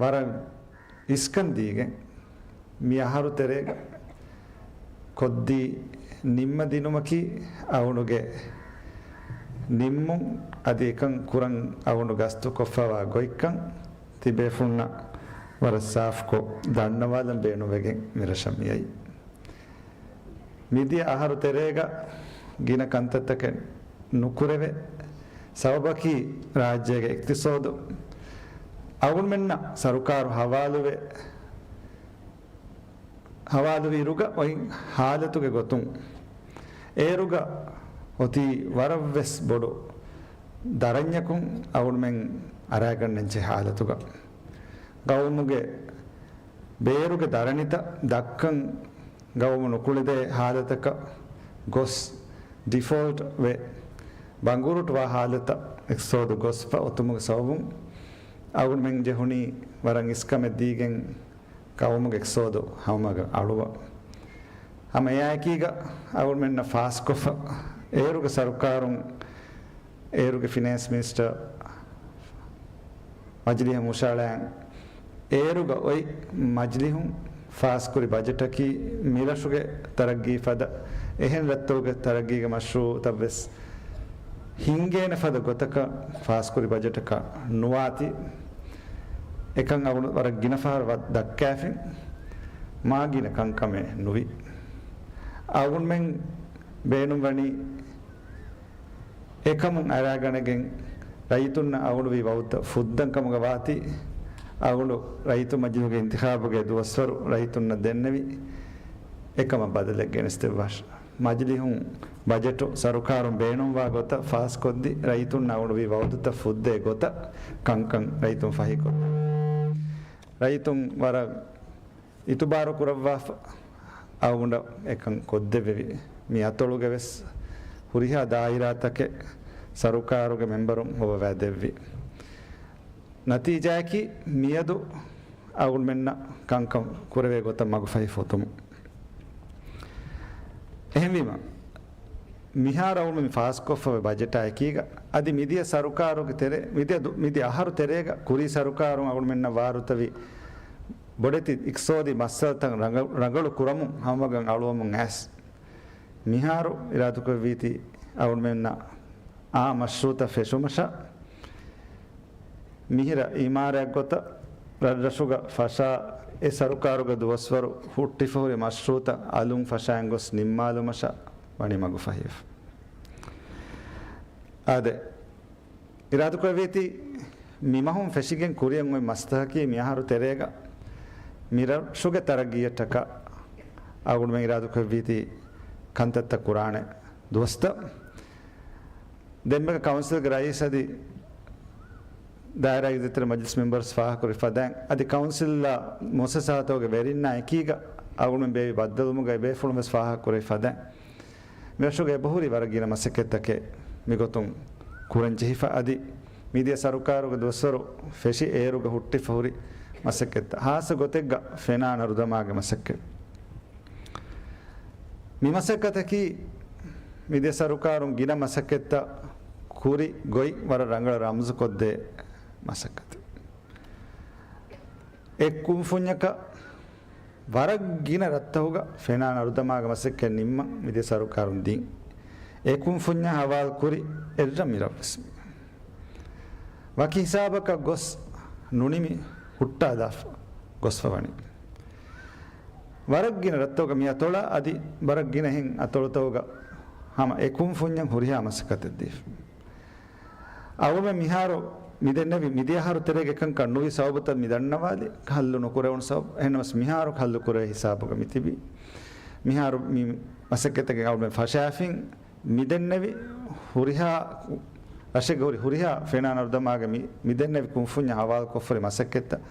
ވަރަށް އިސްކަން ދީގެން، މި އަހަރު ތެރޭގަ ކޮށްދީ ނިންމަދިނުމަކީ އަޅުގަނޑުގެ ނިންމުން އަދި އެކަން ކުރަން އަޅުގަނޑު ގަސްތު ކޮށްފަވާ ގޮތްކަން ތިބޭފުޅުންނަށް ވަރަށް ސާފުކޮށް ދަންނަވާލަން ބޭނުންވެގެން މިރަށަށް މިއައީ. މިދިޔަ އަހަރު ތެރޭގަ ގިނަ ކަންތައްތަކެއް ނުކުރެވޭ ސަބަބަކީ، ރާއްޖޭގެ އިޤްތިޞާދު އަޅުގަނޑުމެންނަށް ސަރުކާރު ހަވާލުވެ، ހަވާލުވިއިރުގަ އޮތް ހާލަތުގެ ގޮތުން، އޭރުގަ އޮތީ ވަރަށްވެސް ބޮޑު ދަރަންޏަކުން އަޅުގަނޑުމެން އަރާގަންނަންޖެހޭ ހާލަތުގަ، ގައުމުގެ ބޭރުގެ ދަރަނިތައް ދައްކަން ގައުމު ނުކުޅެދޭ ހާލަތަކަށް ގޮސް، ޑިފޯލްޓް ވެ، ބަނގުރޫޓުވާ ހާލަތަށް އިޤްތިޞާދު ގޮސްފަ އޮތުމުގެ ސަބަބުން އަޅުގަނޑުމެން ޖެހުނީ ވަރަށް އިސްކަމެއް ދީގެން ގައުމުގެ އިޤްތިޞާދު ހަމަގަ އަޅުވަ. ހަމަ އެއާއެކީގަ އަޅުގަނޑުމެންނަށް ފާސްކޮށްފަ، އޭރުގެ ސަރުކާރުން އޭރުގެ ފިނޭންސް މިނިސްޓަރ މަޖިލީހަށް ހުށައަޅާ، އޭރުގަ އޮތް މަޖިލީހުން ފާސްކުރި ބަޖެޓަކީ މިރަށުގެ ތަރައްގީ ފަދަ އެހެން ރަށްތަކުގެ ތަރައްގީގެ މަޝްރޫޢުތައްވެސް ހިންގޭނެ ފަދަ ގޮތަކަށް ފާސްކުރި ބަޖެޓަކަށް ނުވާތީ، އެކަން އަޅުގަނޑު ވަރަށް ގިނަ ފަހަރު ވަ-، ދައްކާފިން، މާ ގިނަ ކަންކަމެއް ނުވި. އަޅުގަނޑުމެން ބޭނުންވަނީ އެކަމުން އަރާގަނެގެން ރައްޔިތުންނަށް އަޅުގަނޑު ވީ ވައުދުތައް ފުއްދަން ކަމުގަ ވާތީ، އަޅުގަނޑު ރައްޔިތު މަޖިލީހުގެ އިންތިޚާބުގެ ދުވަސްވަރު ރައްޔިތުންނަށް ދެންނެވި އެކަމަށް ބަދަލެއް ގެނެސްދެއްވާށި. މަޖިލީހުން ބަޖެޓު ސަރުކާރުން ބޭނުންވާ ގޮތަށް ފާސްކޮށްދީ، ރައްޔިތުންނަށް އަޅުގަނޑު ވީ ވައުދުތައް ފުއްދޭ ގޮތަށް ކަންކަން ރައްޔިތުން ފަހިކޮށްދޭ. ރައްޔިތުން ވަރަށް އިތުބާރު ކުރައްވާފަ، އަޅުގަނޑަށް އެކަން ކޮށްދެއްވެވި. މި އަތޮޅުގެ ވެސް ހުރިހާ ދާއިރާތަކެއް ސަރުކާރުގެ މެމްބަރުން ހޮވަވާ ދެއްވި. ނަތީޖާއަކީ މިއަދު އަޅުގަނޑުމެންނަށް ކަންކަން ކުރެވޭ ގޮތަށް މަގުފަހި ފޮތުމުން. އެހެންވީމަ، މިހާރު އަޅުގަނޑު މި ފާސްކޮށްފަވި ބަޖެޓާ އެކީގަ، އަދި މިދިޔަ ސަރުކާރުގެ ތެރޭ، މިދިޔަ ދު-، މިދިޔަ އަހަރު ތެރޭގަ ކުރީ ސަރުކާރުން އަޅުގަނޑުމެންނަށް ވާރުތަވި ބޮޑެތި އިޤްތިޞާދީ މައްސަލަތައް ރަނގަ-، ރަނގަޅު ކުރަމުން ހަމަގަން އަޅުވަމުން އައިސް، މިހާރު އިރާދަކުރެއްވީތީ އަޅުގަނޑުމެންނަށް އާ މަޝްރޫޢުތައް ފެށުމަށާ، މިހިރަ އިމާރާތް ގޮތަށް ރަށްރަށުގަ ފަށާ، އެ ސަރުކާރުގެ ދުވަސްވަރު ހުއްޓިފަހުރި މަޝްރޫޢުތައް އަލުން ފަށައިން ގޮސް ނިންމާލުމަށަށް ވަނީ މަގުފަހިވެފަ. އާދެ، އިރާދަކުރެއްވީތީ މިމަހުން ފެށިގެން ކުރިއަށް އޮތް މަސްތަކަކީ މިއަހަރު ތެރޭގަ މިރަށުގެ ތަރައްގީއަށްޓަކާ އަޅުގަނޑުމެން އިރާދަކުރެއްވީތީ ކަންތައްތައް ކުރާނެ ދުވަސްތައް. ދެންމެގަ ކައުންސިލްގެ ރައީސް އަދި ދާއިރާ އިއްޒަތްތެރި މަޖިލިސް މެމްބަރުން ފާހަގަކުރި ފަދައިން، އަދި ކައުންސިލްއާ މުއައްސަސާތަކުގެ ވެރިންނާ އެކީގަ އަޅުގަނޑުމެން ބޭއްވި ބައްދަލުވުމުގައި ބޭފުޅުން ވެސް ފާހަގަކުރެވި ފަދައިން، މިރަށުގަ އެބަހުރި ވަރަށް ގިނަ މަސައްކަތްތަކެއް މިގޮތުން ކުރަން ޖެހިފަ. އަދި މިދިޔަ ސަރުކާރުގެ ދުވަސްވަރު ފެށި އޭރުގަ ހުއްޓިފަ ހުރި މަސައްކަތްތައް، ހާއްސަ ގޮތެއްގަ ފެނާ ނަރުދަމާގެ މަސައްކަތް. މި މަސައްކަތަކީ މިދިޔަ ސަރުކާރުން ގިނަ މަސައްކަތްތައް ކުރި ގޮތް ވަރަށް ރަނގަޅަށް ރަމްޒުކޮށްދޭ މަސައްކަތެއް. އެއް ކުންފުންޏަކަށް ވަރަށް ގިނަ ރަށްތަކުގަ ފެނާ ނަރުދަމާގެ މަސައްކަތް ނިންމަން މިދިޔަ ސަރުކާރުން ދިން. އެ ކުންފުންޏާ ހަވާލު ކުރި އެއްރަށް މިރަށްވެސް. ވަކި ހިސާބަކަށް ގޮސް ނުނިމި ހުއްޓާލާފަ ގޮސްފަ ވަނީ. ވަރަށް ގިނަ ރަށްތަކުގަ މި އަތޮޅާ އަދި ވަރަށް ގިނަ އެހެން އަތޮޅުތަކުގަ ހަމަ އެ ކުންފުންޏަށް ހުރިހާ މަސައްކަތެއް ދީފަ. އަޅުމެން މިހާރު މި ދެންނެވި މިދިޔަ އަހަރު ތެރޭގަ އެކަންކަން ނުވި ސަބަބުތައް މި ދަންނަވާލި، ހައްލު ނުކުރެވުނު ސަބަބު. އެހެންނަމަސް މިހާރު ހައްލު ކުރެވޭ ހިސާބުގަ މި ތިބީ. މިހާރު މި މަސައްކަތަކީ އަޅުމެން ފަށާފިން މި ދެންނެވި ހުރިހާ، ރަށެއްގަ ހުރި ހުރިހާ ފެނާ ނަރުދަމާގެ މި، މި ދެންނެވި ކުންފުންޏަށް ހަވާލުކޮށްފަ ހުރި މަސައްކަތްތައް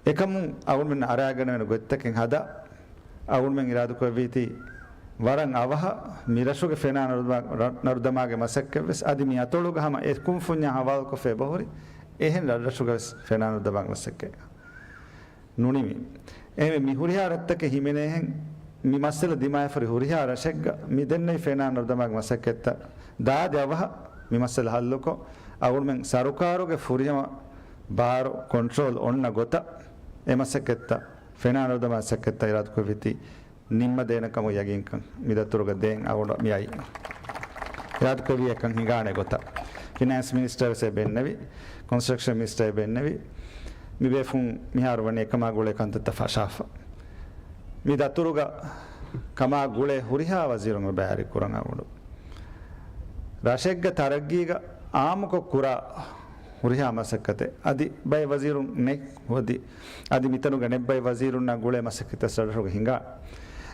އެކަމުން އަޅުމެން އަރާގަނެވޭނެ ގޮތްތަކެއް ހަދާ، އަޅުމެން އިރާދަކުރެއްވީތީ ވަރަށް އަވަހަށް މި ރަށުގެ ފެނާ ނަރުދަމާ، ރަ-، ނަރުދަމާގެ މަސައްކަތް ވެސް އަދި މި އަތޮޅުގަ ހަމަ އެ ކުންފުންޏާ ހަވާލުކޮށްފަ އެބަހުރި އެހެން ރަށްރަށުގަ ވެސް ފެނާ ނަރުދަމާގެ މަސައްކަތް ނުނިމި. އެހެންވެ، މި ހުރިހާ ރަށްތަކެއް ހިމެނޭހެން މި މައްސަލަ ދިމާވެފަ ހުރި ހުރިހާ ރަށެއްގަ މި ދެންނެވި ފެނާ ނަރުދަމާގެ މަސައްކަތްތައް ދާދި އަވަހަށް މި މައްސަލަ ހައްލުކޮށް، އަޅުމެން ސަރުކާރުގެ ފުރިހަމަ ބާރު ކޮންޓްރޯލް އޮންނަ ގޮތަށް އެ މަސައްކަތްތައް، ފެނާ ނަރުދަމާ މަސައްކަތްތައް އިރާދަކުރެއްވީތީ ނިންމަދޭނެ ކަމުގެ ޔަގީންކަން މި ދަތުރުގަ ދޭން އަޅުގަނޑު މި އައީ. އިރާދަކުރެއްވި އެކަން ހިނގާނެ ގޮތަށް. ފިނޭންސް މިނިސްޓަރ ވެސް އެބަ އެންނެވި، ކޮންސްޓްރަކްޝަން މިނިސްޓަރ އެބަ އެންނެވި، މި ބޭފުން މިހާރު ވަނީ އެކަމާ ގުޅޭ ކަންތައްތައް ފަށާފަ. މި ދަތުރުގަ ކަމާ ގުޅޭ ހުރިހާ ވަޒީރުން އެބަ އައިރި ކުރަން އަޅުގަނޑު. ރަށެއްގެ ތަރައްގީގަ އާއްމުކޮށް ކުރާ ހުރިހާ މަސައްކަތެއް އަދި ބައެއް ވަޒީރުން ނެތް އަދި، އަދި މިތަނުގަ ނެތް ބައެއް ވަޒީރުންނާ ގުޅޭ މަސައްކަތްތައް ރަށުގަ ހިނގާ.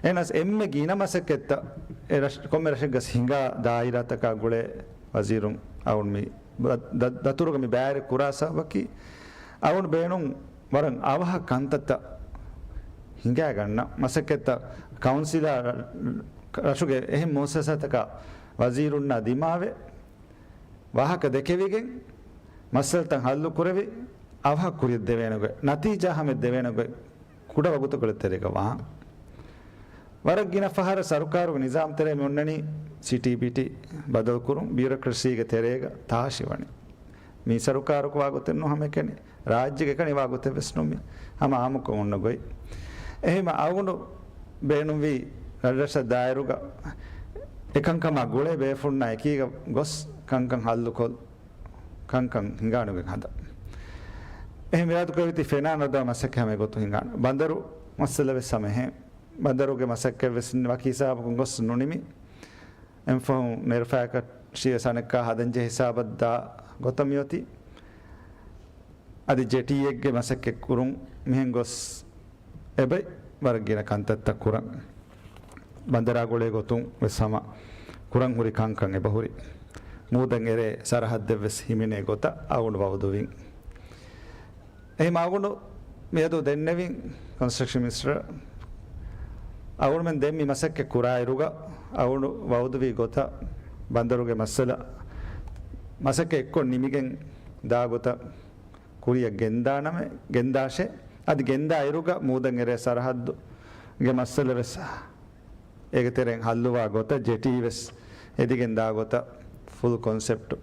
އެހެނަސް އެންމެ ގިނަ މަސައްކަތްތައް އެ ރަށް، ކޮންމެ ރަށެއްގަސް ހިނގާ ދާއިރާތަކާ ގުޅޭ ވަޒީރުން އަޅުން މި ދަ-، ދަ-، ދަތުރުގަ މި ބައިވެރި ކުރާ ސަބަބަކީ، އަޅުން ބޭނުން ވަރަށް އަވަހަށް ކަންތައްތައް ހިނގާގަންނަ މަސައްކަތްތައް ކައުންސިލާ ރަ-، ރަށުގެ އެހެން މުއައްސަސާތަކާ ވަޒީރުންނާ ދިމާވެ، ވާހަކަ ދެކެވިގެން، މައްސަލަތައް ހައްލު ކުރެވި، އަވަހަށް ކުރިއަށް ދެވޭނެ ގޮތް، ނަތީޖާ ހަމަޔަށް ދެވޭނެ ގޮތް، ކުޑަ ވަގުތުކޮޅެއް ތެރޭގަ ވާން. ވަރަށް ގިނަ ފަހަރަށް ސަރުކާރުގެ ނިޒާމް ތެރޭ މި އޮންނަނީ ސިޓީ ބިޓީ ބަދަލުކުރުން، ބިއުރޮކްރަސީގެ ތެރޭގަ ތާށިވަނީ. މީ ސަރުކާރުގެ ވާގޮތެއް ނޫން ހަމައެކަނި، ރާއްޖޭގެ އެކަނި ވާގޮތެއް ވެސް ނޫން މީ. ހަމަ އާއްމުކޮށް އޮންނަ ގޮތް. އެހެންވީމަ އަޅުގަނޑު ބޭނުންވީ ރަށްރަށަށް ދާއިރުގަ އެކަންކަމާ ގުޅޭ ބޭފުޅުންނާ އެކީގަ ގޮސް ކަންކަން ހައްލުކޮށް، ކަންކަން ހިނގާނެ ގޮތް ހަދަން. އެހެން އިރާދަކުރެއްވީތީ ފެނާ ނަރުދަމާ މަސައްކަތް ހަމަ އެގޮތުން ހިނގާނެ. ބަނދަރު މައްސަލަ ވެސް ހަމަ އެހެން. ބަނދަރުގެ މަސައްކަތް ވެސް ވަކި ހިސާބަކުން ގޮސް ނުނިމި. އެންފަހުން ނެރުފައިކަށިވެސް އަނެއްކާ ހަދަންޖެހޭ ހިސާބަށް ދާ ގޮތަށް މިއޮތީ. އަދި ޖެޓީއެއްގެ މަސައްކަތް ކުރުން މިހެން ގޮސް އެބައި ވަރަށް ގިނަ ކަންތައްތައް ކުރަން. ބަނދަރާ ގުޅޭ ގޮތުން ވެސް ހަމަ ކުރަން ހުރި ކަންކަން އެބަހުރި. މޫދަށް އެރޭ ސަރަހައްދެއް ވެސް ހިމެނޭ ގޮތަށް އަޅުގަނޑު ވައުދުވިން. އެހެން އަޅުގަނޑު މިއަދު ދެންނެވިން ކޮންސްޓްރަކްޝަން މިނިސްޓަރ އަޅުގަނޑުމެން ދެން މި މަސައްކަތް ކުރާއިރުގަ އަޅުގަނޑު ވައުދުވި ގޮތަށް ބަނދަރުގެ މައްސަލަ މަސައްކަތް އެއްކޮށް ނިމިގެން ދާ ގޮތަށް ކުރިއަށް ގެންދާނަމޭ، ގެންދާށޭ. އަދި ގެންދާ އިރުގަ މޫދަށް އެރޭ ސަރަހައްދުގެ މައްސަލަ ވެސް އޭގެ ތެރެއިން ހައްލުވާ ގޮތަށް، ޖެޓީ ވެސް އެދިގެން ދާ ގޮތަށް، ފުލް ކޮންސެޕްޓް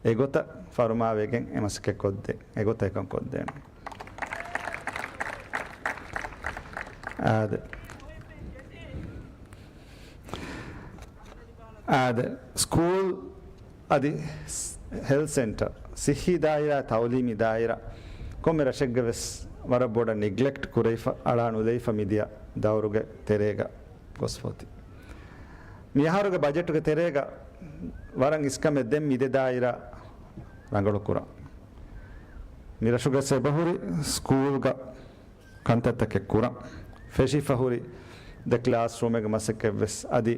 އެގޮތަށް ފަރުމާވެގެން އެ މަސައްކަތް ކޮށްދޭ، އެގޮތަށް އެކަން ކޮށްދޭނެ. އާދެ. އާދެ، ސްކޫލް އަދި ހެލްތް ސެންޓަރ، ސިއްހީ ދާއިރާ، ތައުލީމީ ދާއިރާ، ކޮންމެ ރަށެއްގަ ވެސް ވަރަށް ބޮޑަށް ނިގްލެކްޓް ކުރެވިފަ، އަޅާ ނުލެވިފަ މިދިޔަ ދައުރުގެ ތެރޭގަ ގޮސްފަ އޮތީ. މިއަހަރުގެ ބަޖެޓުގެ ތެރޭގަ ވަރަށް އިސްކަމެއް ދެން މި ދެ ދާއިރާ ރަނގަޅު ކުރަން. މިރަށުގަސް އެބަހުރި ސްކޫލްގަ ކަންތައްތަކެއް ކުރަން. ފެށިފަ ހުރި ދެ ކްލާސްރޫމެއްގެ މަސައްކަތްވެސް އަދި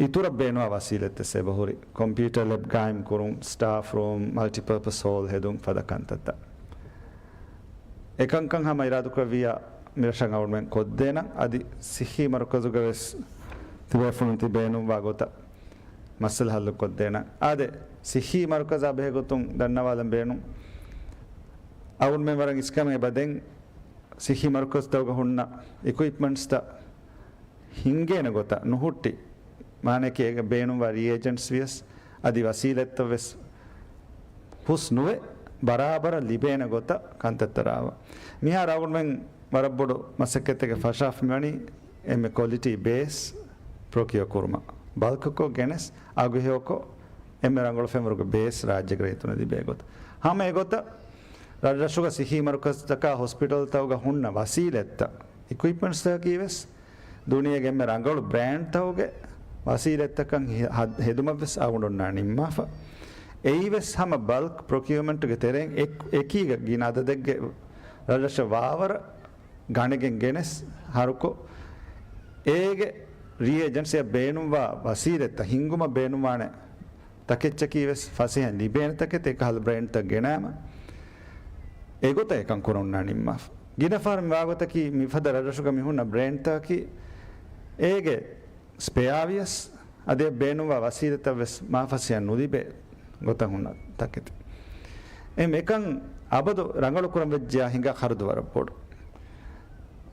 އިތުރަށް ބޭނުވާ ވަސީލަތްތައް އެބަހުރި. ކޮމްޕިއުޓަރ ލެބް ގާއިމް ކުރުން، ސްޓާފް ރޫމް، މަލްޓިޕާޕަސް ހޯލް ހެދުން ފަދަ ކަންތައްތައް. އެކަންކަން ހަމަ އިރާދަކުރެއްވިއްޔާ މިރަށަށް އަޅުމެން ކޮށްދޭނަން. އަދި ސިއްހީ މަރުކަޒުގަވެސް ތިބޭފުޅުން ތި ބޭނުންވާ ގޮތަށް މައްސަލަ ހައްލު ކޮށްދޭނަން. އާދެ، ސިއްހީ މަރުކަޒާ ބެހޭގޮތުން ދަންނަވާލަން ބޭނުން. އަޅުމެން ވަރަށް އިސްކަމެއް އެބަ ދެން ސިއްހީ މަރުކަޒުތަކުގަ ހުންނަ އިކުއިޕްމަންޓްސްތައް ހިންގޭނެ ގޮތަށް ނުހުއްޓި، މާނައަކީ އޭގެ ބޭނުންވާ ރީއޭޖެންޓްސް ވިޔަސް އަދި ވަސީލަތްތައް ވެސް ހުސް ނުވެ، ބަރާބަރަށް ލިބޭނެ ގޮތަށް ކަންތައްތައް ރާވާ. މިހާރު އަޅުމެން ވަރަށް ބޮޑު މަސައްކަތެއްގެ ފަށާފަ މިވަނީ އެންމެ ކޮލިޓީ ބޭސް ޕްރޮކިއޯ ކުރުމަށް. ބަލްކުކޮށް ގެނެސް، އަގުހެޔޮކޮށް، އެންމެ ރަނގަޅު ފެންވަރުގެ ބޭސް ރާއްޖޭގެ ރައްޔިތުންނަށް ލިބޭ ގޮތަށް. ހަމަ އެގޮތަށް ރަށްރަށުގަ ސިއްހީ މަރުކަޒުތަކާ ހޮސްޕިޓަލްތަކުގަ ހުންނަ ވަސީލަތްތައް، އިކުއިޕްމަންޓްސްތަކަކީ ވެސް ދުނިޔޭގެ އެންމެ ރަނގަޅު ބްރޭންޑްތަކުގެ ވަސީލަތްތަކަށް ހި-، ހަ-، ހެދުމަށް ވެސް އަޅުގަނޑު ނިންމާފަ. އެއީ ވެސް ހަމަ ބަލްކް ޕްރޮކިއުމަންޓްގެ ތެރެއިން އެކް-، އެކީގަ ގިނަ އަދަދެއްގެ ރަށްރަށަށް ވާވަރަށް ގަނެގެން ގެނެސް ހަރުކޮށް، އޭގެ ރީއޭޖެންޓްސްއަށް ބޭނުންވާ ވަސީލަތްތައް ހިންގުމަށް ބޭނުންވާނެ ތަކެއްޗަކީ ވެސް ފަސޭހައިން ލިބޭނެ ތަކެތި އެކަހަލަ ބްރޭންޑްތައް ގެނައިމަ، އެގޮތަށް އެކަން ކުރަން ނިންމާފަ. ގިނަ ފަހަރު މި ވާގޮތަކީ މިފަދަ ރަށްރަށުގަ މި ހުންނަ ބްރޭންޑްތަކަކީ އޭގެ ސްޕެއާ ވިޔަސް އަދި ބޭނުންވާ ވަސީލަތައް ވެސް މާ ފަސޭހައިން ނުލިބޭ ގޮތަށް ހުންނަ ތަކެތި. އެހެން އެކަން އަބަދު ރަނގަޅު ކުރަން ވެއްޖެޔާ ހިނގާ ޚަރަދު ވަރަށް ބޮޑު.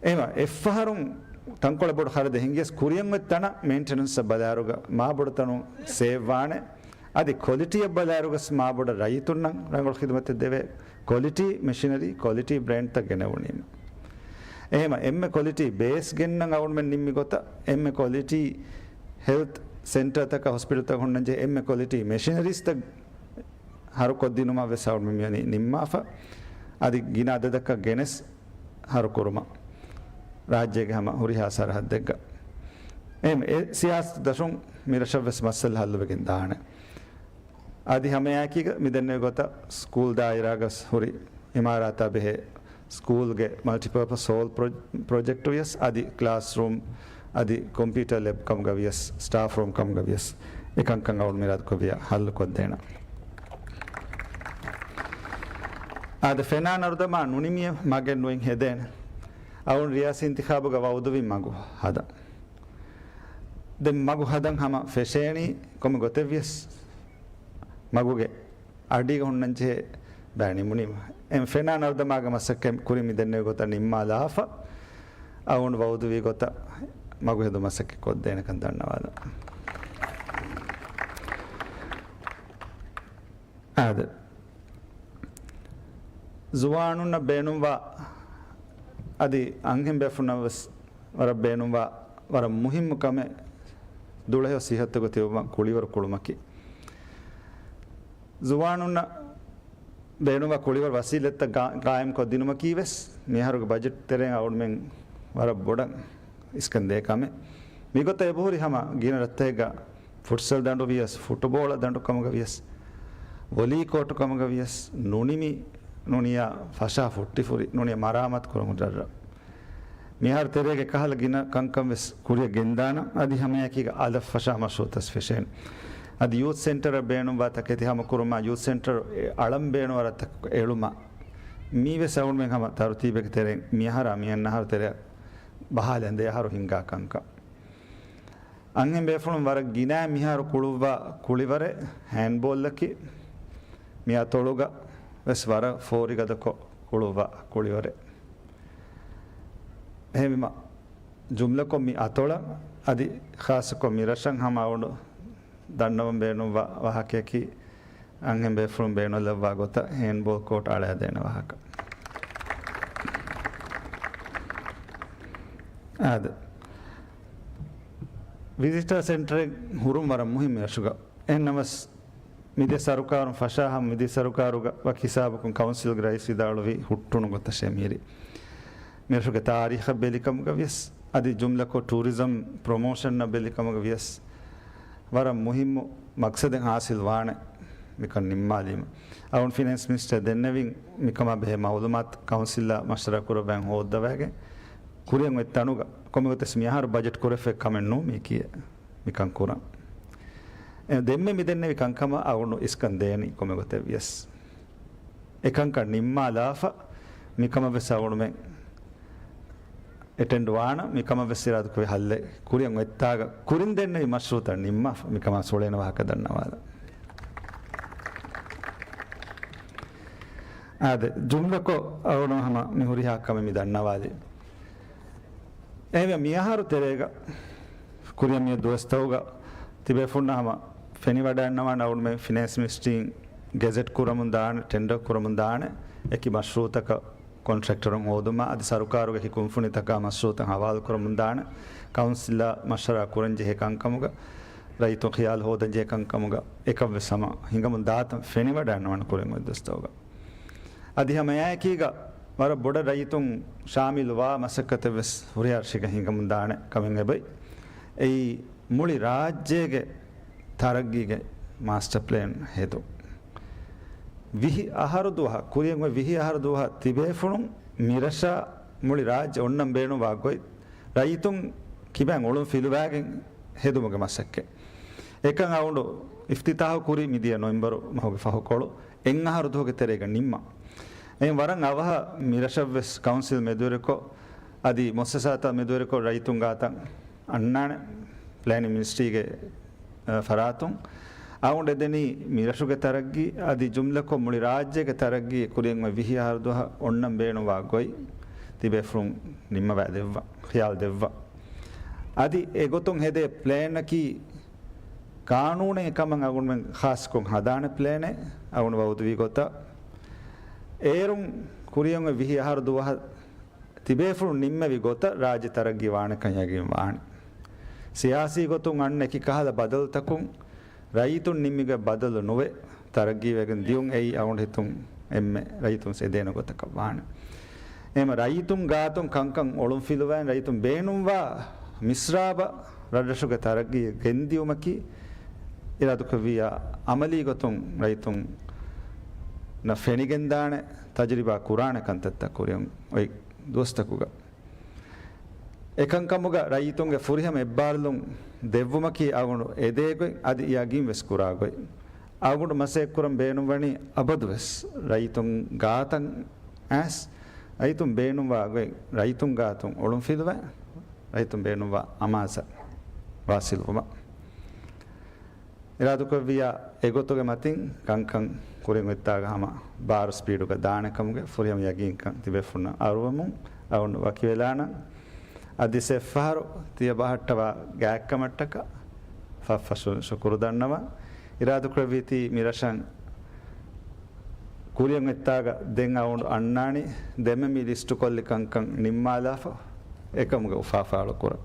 އެހެންވެ، އެއްފަހަރުން ތަންކޮޅެއް ބޮޑު ޚަރަދެއް ހިނގިޔަސް ކުރިއަށް އޮތް ތަނަށް މެއިންޓެނަންސްއަށް ބަލާއިރުގަ މާބޮޑު ތަނުން ސޭވް ވާނެ. އަދި ކޮލިޓީއަށް ބަލާއިރުގަސް މާބޮޑަށް ރައްޔިތުންނަށް ރަނގަޅު ޚިދުމަތެއް ދެވޭ. ކޮލިޓީ މެޝިނަރީ، ކޮލިޓީ ބްރޭންޑްތައް ގެނެވުނީމަ. އެހެންވެ، އެންމެ ކޮލިޓީ ބޭސް ގެންނަން އަޅުމެން ނިންމި ގޮތަށް، އެންމެ ކޮލިޓީ ހެލްތް ސެންޓަރތަކަށް ހޮސްޕިޓަލްތައް ހުންނަންޖެހޭ އެންމެ ކޮލިޓީ މެޝިނަރީސްތައް ހަރުކޮށްދިނުމަށް ވެސް އަޅުމެން މިވަނީ ނިންމާފަ. އަދި ގިނަ އަދަދަކަށް ގެނެސް ހަރުކުރުމަށް ރާއްޖޭގެ ހަމަ ހުރިހާ ސަރަހައްދެއްގަ. އެހެން އެ ސިޔާސަތު ދަށުން މިރަށަށް ވެސް މައްސަލަ ހައްލުވެގެން ދާނެ. އަދި ހަމައެއާއެކީގަ މިދެންނެވި ގޮތަށް ސްކޫލް ދާއިރާގަސް ހުރި އިމާރާތާ ބެހޭ ސްކޫލްގެ މަލްޓިޕާޕަސް ހޯލް ޕްރޮ-، ޕްރޮޖެކްޓު ވިޔަސް އަދި ކްލާސްރޫމް އަދި ކޮމްޕިއުޓަރ ލެބް ކަމުގަ ވިޔަސް ސްޓާފް ރޫމް ކަމުގަ ވިޔަސް އެކަންކަން އަޅުން މިރާދުކޮށްވިޔާ ހައްލު ކޮށްދޭނަން. އާދެ، ފެނާ ނަރުދަމާ ނުނިމިއެއް މަގެއް ނުއިން ހެދޭނެ. އަޅުން ރިޔާސީ އިންތިޚާބުގަ ވައުދުވި މަގު ހަދަން. ދެން މަގު ހަދަން ހަމަ ފެށޭނީ ކޮންމެ ގޮތެއް ވިޔަސް މަގުގެ އަޑީގަ ހުންނަންޖެހޭ ބައި ނިމުނީމަ. އެހެން ފެނާ ނަރުދަމާގެ މަސައްކަތް ކުރިން މިދެންނެވި ގޮތަށް ނިންމާލާފަ، އަޅުން ވައުދުވި ގޮތަށް މަގު ހެދުން މަސައްކަތް ކޮށްދޭނެކަން ދަންނަވާލަން. އާދެ. ޒުވާނުންނަށް ބޭނުންވާ އަދި އަންހެން ބޭފުޅުންނަށް ވެސް ވަރަށް ބޭނުންވާ ވަރަށް މުހިއްމު ކަމެއް ދުޅަހެޔޮ ސިއްހަތުގަ ތިބުމަށް ކުޅިވަރު ކުޅުމަކީ. ޒުވާނުންނަށް ބޭނުންވާ ކުޅިވަރު ވަސީލަތްތައް ގާ-، ގާއިމްކޮށްދިނުމަކީ ވެސް މިއަހަރުގެ ބަޖެޓް ތެރެއިން އަޅުމެން ވަރަށް ބޮޑަށް އިސްކަންދޭ ކަމެއް. މިގޮތަށް އެބަހުރި ހަމަ ގިނަ ރަށްތަކެއްގަ ފުޓްސަލް ދަނޑު ވިޔަސް، ފުޓުބޯޅަ ދަނޑު ކަމުގަ ވިޔަސް، ވޮލީ ކޯޓު ކަމުގަ ވިޔަސް، ނުނިމި ނޫނިޔާ ފަށާ ފުއްޓިފުރި ނޫނިޔާ މަރާމާތު ކުރަމުން ރަށްރަށް. މިހާރު ތެރޭގެ ކަހަލަ ގިނަ ކަންކަން ވެސް ކުރިއަށް ގެންދާނަން. އަދި ހަމައެކީގަ އަލަށް ފަށާ މަޝްރޫއުތައް ފެށޭނެ. އަދި ޔޫތް ސެންޓަރަށް ބޭނުންވާ ތަކެތި ހަމަކުރުމާ ޔޫތް ސެންޓަރު އެ އަޅަން ބޭނުންވާ ރަށްތަކަކަށް އެޅުމާ. މީ ވެސް އަޅުމެން ހަމަ ތަރުތީބެއްގެ ތެރެއިން މިއަހަރާ މިއަންނަ އަހަރު ތެރެއަށް ބަހާލަން ދެ އަހަރު ހިނގާ ކަންކަން. އަންހެން ބޭފުޅުން ވަރަށް ގިނައިން މިހާރު ކުޅުއްވާ ކުޅިވަރެއް ހޭންޑްބޯލަކީ، މި އަތޮޅުގަ ވެސް ވަރަށް ފޯރިގަދަކޮށް ކުޅުއްވާ ކުޅިވަރެއް. އެހެންވީމަ، ޖުމްލަކޮށް މި އަތޮޅަށް އަދި ޚާއްޞަކޮށް މި ރަށަށް ހަމަ އަޅުގަނޑު ދަންނަވަން ބޭނުންވާ ވާހަކަޔަކީ، އަންހެން ބޭފުޅުން ބޭނުންލައްވާ ގޮތަށް ހޭންޑްބޯލް ކޯޓް އަޅާދޭނެ ވާހަކަ. އާދެ. ވިޒިޓާ ސެންޓަރެއް ހުރުން ވަރަށް މުހިއްމު ރަށުގަ. އެހެންނަމަސް، މިދެ ސަރުކާރުން ފަށާހަމަ މިދި ސަރުކާރުގަ ވަކި ހިސާބަކުން ކައުންސިލްގެ ރައީސް ވިދާޅުވި ހުއްޓުނު ގޮތަށޭ މިހިރީ. މިރަށުގެ ތާރީޚަށް ބެލިކަމުގަ ވިޔަސް، އަދި ޖުމްލަކޮށް ޓޫރިޒަމް ޕްރޮމޯޝަންއަށް ބެލިކަމުގަ ވިޔަސް، ވަރަށް މުހިއްމު މަޤްޞަދެއް ހާސިލް ވާނެ. މިކަން ނިންމާލީމަ. އަޅުގަނޑު ފިނޭންސް މިނިސްޓަރ ދެންނެވިން މިކަމާ ބެހޭ މައުލޫމާތު ކައުންސިލްއާ މަޝްވަރާ ކުރައްވައި ހޯއްދަވައިގެން ކުރިއަށް އޮތް ތަނުގަ ކޮންމެ ގޮތެއް މިއަހަރު ބަޖެޓް ކުރެފައި ކަމެއް ނޫން މީކީ މިކަން ކުރަން. އެ ދެންމެ މިދެންނެވި ކަންކަމަށް އަޅުގަނޑު އިސްކަން ދޭނީ ކޮންމެ ގޮތެއް ވިޔަސް. އެކަންކަން ނިންމާލާފަ މިކަމަށް ވެސް އަޅުގަނޑުމެން އެޓެންޑް ވާނަ މިކަމަށް ވެސް އިރާދަކުރި ހައްލެއް ކުރިއަށް އޮތްތާގަ ކުރިން ދެންނެވި މަޝްރޫއުތައް ނިންމާފަ މިކަމާ ސުޅޭނެ ވާހަކަ ދަންނަވާލަ. އާދެ، ޖުމްލަކޮށް އަޅުގަނޑު ހަމަ މި ހުރިހާ ކަމެއް މި ދަންނަވާލި. އެހެންވެ މިއަހަރު ތެރޭގަ ކުރިއަށް މިއޮތް ދުވަސްތަކުގަ ތިބޭފުންނަށް ހަމަ ފެނިވަޑައިންނަވާނެ އަޅުގަނޑުމެން ފިނޭންސް މިނިސްޓްރީން ގެޒެޓް ކުރަމުން ދާނެ، ޓެންޑަރ ކުރަމުން ދާނެ، އެކި މަޝްރޫއުތަކަށް ކޮންޓްރެކްޓަރުން ހޯދުމަށް، އަދި ސަރުކާރުގެ އެކި ކުންފުނިތަކާ މަޝްރޫއުތައް ހަވާލު ކުރަމުން ދާނެ، ކައުންސިލާ މަޝްވަރާ ކުރަން ޖެހޭ ކަންކަމުގަ، ރައްޔިތުން ޚިޔާލު ހޯދަން ޖެހޭ ކަންކަމުގަ، އެކަން ވެސް ހަމަ ހިނގަމުން ދާތަން ފެނިވަޑައިންނަވާނެ ކުރިން އޮތް ދުވަސްތަކުގަ. އަދި ހަމަ އެއާއެކީގަ ވަރަށް ބޮޑަށް ރައްޔިތުން ޝާމިލު ވާ މަސައްކަތެއް ވެސް ހުރިހާ ރަށެއްގަ ހިނގަމުން ދާނެ ކަމެއް އެބައި. އެއީ މުޅި ރާއްޖޭގެ ތަރައްގީގެ މާސްޓަ ޕްލޭން ހެދުން. ވިހި އަހަރު ދުވަހަށް، ކުރިއަށް އޮތް ވިހި އަހަރު ދުވަހަށް ތިބޭފުޅުން މިރަށާ މުޅި ރާއްޖެ އޮންނަން ބޭނުންވާ ގޮތް ރައްޔިތުން ކިބައިން އޮޅުން ފިލުވާގެން ހެދުމުގެ މަސައްކަތް. އެކަން އަޅުގަނޑު އިފްތިތާހު ކުރީ މިދިޔަ ނޮވެމްބަރު މަހުގެ ފަހުކޮޅު އެއް އަހަރު ދުވަހުގެ ތެރޭގަ ނިންމަން. އެހެން ވަރަށް އަވަހަށް މިރަށަށްވެސް ކައުންސިލް މެދުވެރިކޮށް، އަދި މުއައްސަސާތައް މެދުވެރިކޮށް ރައްޔިތުން ގާތަށް އަންނާނެ ޕްލޭނިން މިނިސްޓްރީގެ، އަ، ފަރާތުން. އަޅުގަނޑު އެދެނީ މިރަށުގެ ތަރައްގީ، އަދި ޖުމްލަކޮށް މުޅި ރާއްޖޭގެ ތަރައްގީ ކުރިއަށް އޮތް ވިހި އަހަރު ދުވަހަށް އޮންނަން ބޭނުންވާ ގޮތް ތިބޭފުޅުން ނިންމަވާ ދެއްވާ، ޚިޔާލު ދެއްވާ. އަދި އެގޮތުން ހެދޭ ޕްލޭނަކީ ޤާނޫނެއް ކަމަށް އަޅުގަނޑުމެން ޚާއްޞަކޮށް ހަދާނެ ޕްލޭނެއް އަޅުގަނޑު ވައުދުވި ގޮތަށް. އޭރުން ކުރިއަށް އޮތް ވިހި އަހަރު ދުވަހަށް ތިބޭފުޅުން ނިންމެވި ގޮތަށް ރާއްޖެ ތަރައްގީ ވާނެކަން ޔަގީން ވާނެ. ސިޔާސީ ގޮތުން އަންނަ އެކި ކަހަލަ ބަދަލުތަކުން ރައްޔިތުން ނިންމިގޮތް ބަދަލު ނުވެ، ތަރައްގީވެގެން ދިޔުން އެއީ އަޅުގަނޑު ހިތުން އެންމެ ރައްޔިތުން އެދޭނެ ގޮތަކަށް ވާނެ. އެހެން ރައްޔިތުން ގާތުން ކަންކަން އޮޅުން ފިލުވައި ރައްޔިތުން ބޭނުންވާ މިސްރާބަށް ރަށްރަށުގެ ތަރައްގީ ގެންދިޔުމަކީ އިރާދަކުރެއްވިއްޔާ އަމަލީ ގޮތުން ރައްޔިތުންނަށް ފެނިގެންދާނެ، ތަޖުރިބާ ކުރާނެ ކަންތައްތައް ކުރިއަށް އޮތް ދުވަސްތަކުގަ. އެކަންކަމުގަ ރައްޔިތުންގެ ފުރިހަމަ އެއްބާރުލުން ދެއްވުމަކީ އަޅުގަނޑު އެދޭ ގޮތް، އަދި ޔަގީން ވެސް ކުރާ ގޮތް. އަޅުގަނޑު މަސައްކަތް ކުރަން ބޭނުންވަނީ އަބަދުވެސް ރައްޔިތުން ގާތަށް އައިސް، ރައްޔިތުން ބޭނުންވާ ގޮތް ރައްޔިތުން ގާތުން އޮޅުން ފިލުވައި، ރައްޔިތުން ބޭނުންވާ އަމާޒަށް ވާސިލްވުމަށް. އިރާދަކުރެއްވިއްޔާ އެގޮތުގެ މަތިން ކަންކަން ކުރިން އޮތްތާގަ ހަމަ ބާރު ސްޕީޑުގަ ދާނެ ކަމުގެ ފުރިހަމަ ޔަގީންކަން ތިބޭފުންނަށް އަރުވަމުން އަޅުގަނޑު ވަކިވެލާނަން. އަދި އެއްފަހަރު ތިޔަ ބަހައްޓަވާ ގާތްކަމަށްޓަކާ ފަށްފަށުން ޝުކުރު ދަންނަވަން. އިރާދަކުރެއްވީތީ މިރަށަށް ކުރިއަށް އޮތްތާގަ ދެން އަޅުގަނޑު އަންނާނީ ދެންމެ މި ލިސްޓުކޮށްލި ކަންކަން ނިންމާލާފަ އެކަމުގެ އުފާ ފާޅުކުރަން.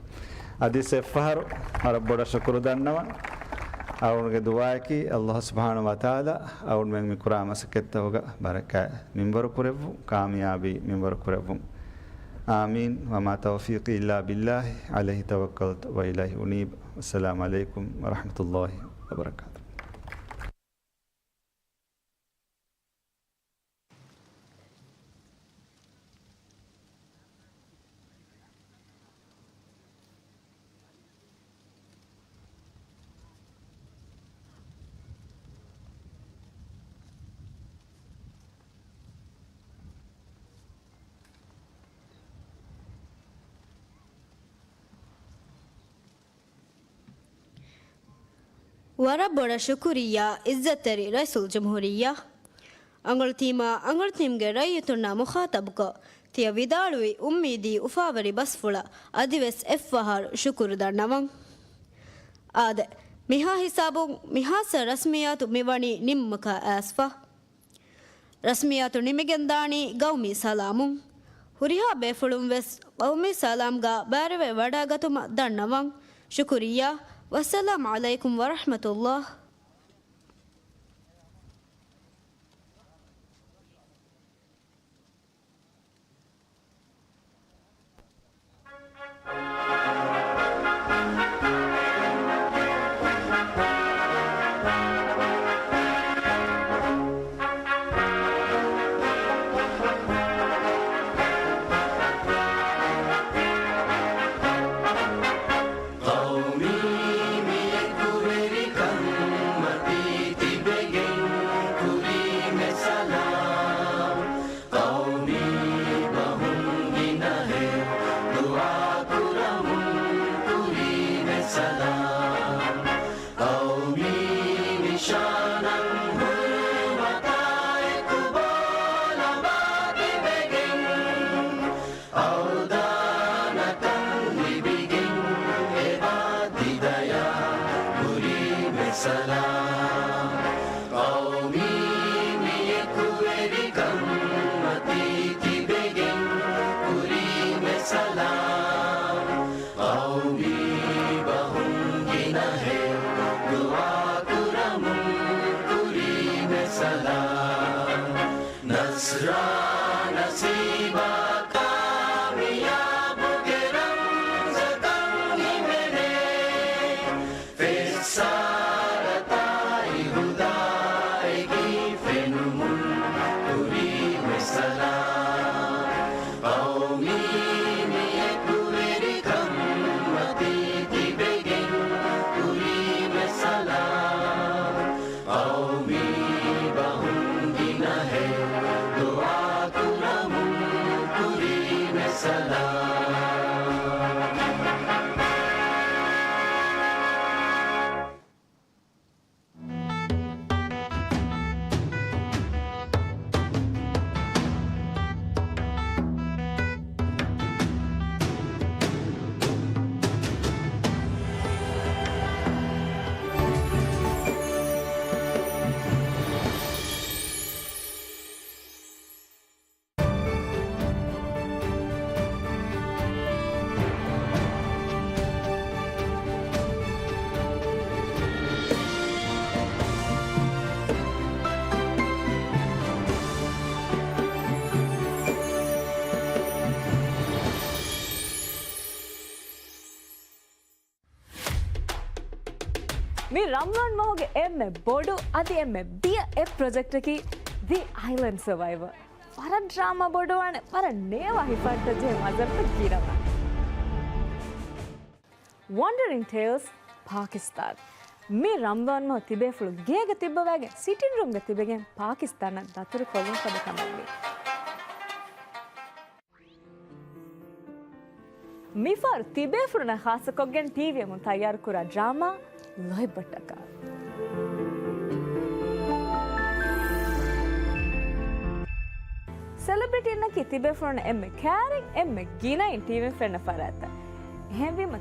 އަދި އެއްފަހަރު ވަރަށް ބޮޑަށް ޝުކުރު ދަންނަވަން. އަޅުގަނޑުގެ ދުޢާއަކީ ﷲ ސުބްޙާނަހޫ ވަތަޢާލާ އަޅުގަނޑުމެން މި ކުރާ މަސައްކަތްތަކުގަ ބަރަކާތް މިންވަރު ކުރެއްވުން، ކާމިޔާބީ މިންވަރު ކުރެއްވުން. އާމީން. وما توفيقي إلا بالله عليه توكلت وإليه أنيب. والسلام عليكم ورحمة الله وبركاته. ވަރަށް ބޮޑަށް ޝުކުރިއްޔާ އިއްޒަތްތެރި ރައީސުލްޖުމްހޫރިއްޔާ. އަނގަޅު ޓީމާ އަނގަޅު ޓީމްގެ ރައްޔިތުންނާ މުޚާޠަބުކޮށް، ތިޔަ ވިދާޅުވި އުއްމީދީ އުފާވެރި ބަސްފުޅަށް އަދިވެސް އެއްފަހަރު ޝުކުރު ދަންނަވަން. އާދެ، މިހާ ހިސާބުން މިހާސް ރަސްމިއްޔާތު މިވަނީ ނިންމުމަކަށް އައިސްފަ. ރަސްމިއްޔާތު ނިމިގެންދާނީ ގައުމީ ސަލާމުން. ހުރިހާ ބޭފުޅުން ވެސް ގައުމީ ސަލާމްގަ ބައިވެރިވެ ވަޑައިގަތުމަށް ދަންނަވަން. ޝުކުރިއްޔާ. ވައްސަލާމް ޢަލައިކުމް ވަރަޙްމަތުﷲ. ރާ ނަސީބާ ކާމިޔާބުގެ ރަމްޒަކަށް ހިމެނޭ. ފެއްސާރަތާއި ހުދާއެކީ ފެނުމުން ކުރީ މެސަލާ. ޤައުމީ މި އެކުވެރިކަން މަތީ ތިބެގެން ކުރީ މެސަލާ. ޤައުމީ ބަހުން ގިނަހެއް ދުޢާ ކުރަމުން ކުރީ މެސަލާ. މި ރަމަޟާން މަހުގެ އެންމެ ބޮޑު އަދި އެންމެ ބިޔަ އެއް ޕްރޮޖެކްޓަކީ ދި އައިލެންޑް ސަވައިވަރ. ވަރަށް ޑްރާމާ ބޮޑުވާނެ، ވަރަށް ނޭވާ ހިފަހައްޓަން ޖެހޭ މަންޒަރުތައް ގިނަވާނެ. ވަންޑަރިން ޓޭލްސް ޕާކިސްތާން. މި ރަމަޟާން މަހު ތިބޭފުޅު ގޭގަ ތިއްބަވައިގެން ސިޓިން ރޫމްގަ ތިބެގެން ޕާކިސްތާނަށް ދަތުރުކޮށްލުން ފަދަ ކަމެއް މީ. މިފަހަރު ތިބޭފުޅުންނަށް ޚާއްޞަކޮށްގެން ޓީވީއަށް މުން ތައްޔާރުކުރާ ޑްރާމާ ލޯތްބަށްޓަކާ. ސެލެބްރިޓީންނަކީ ތިބޭފުޅުންނަށް އެންމެ ކައިރިން، އެންމެ ގިނައިން ޓީވީން ފެންނަ ފަރާތްތައް. އެހެންވީމަ،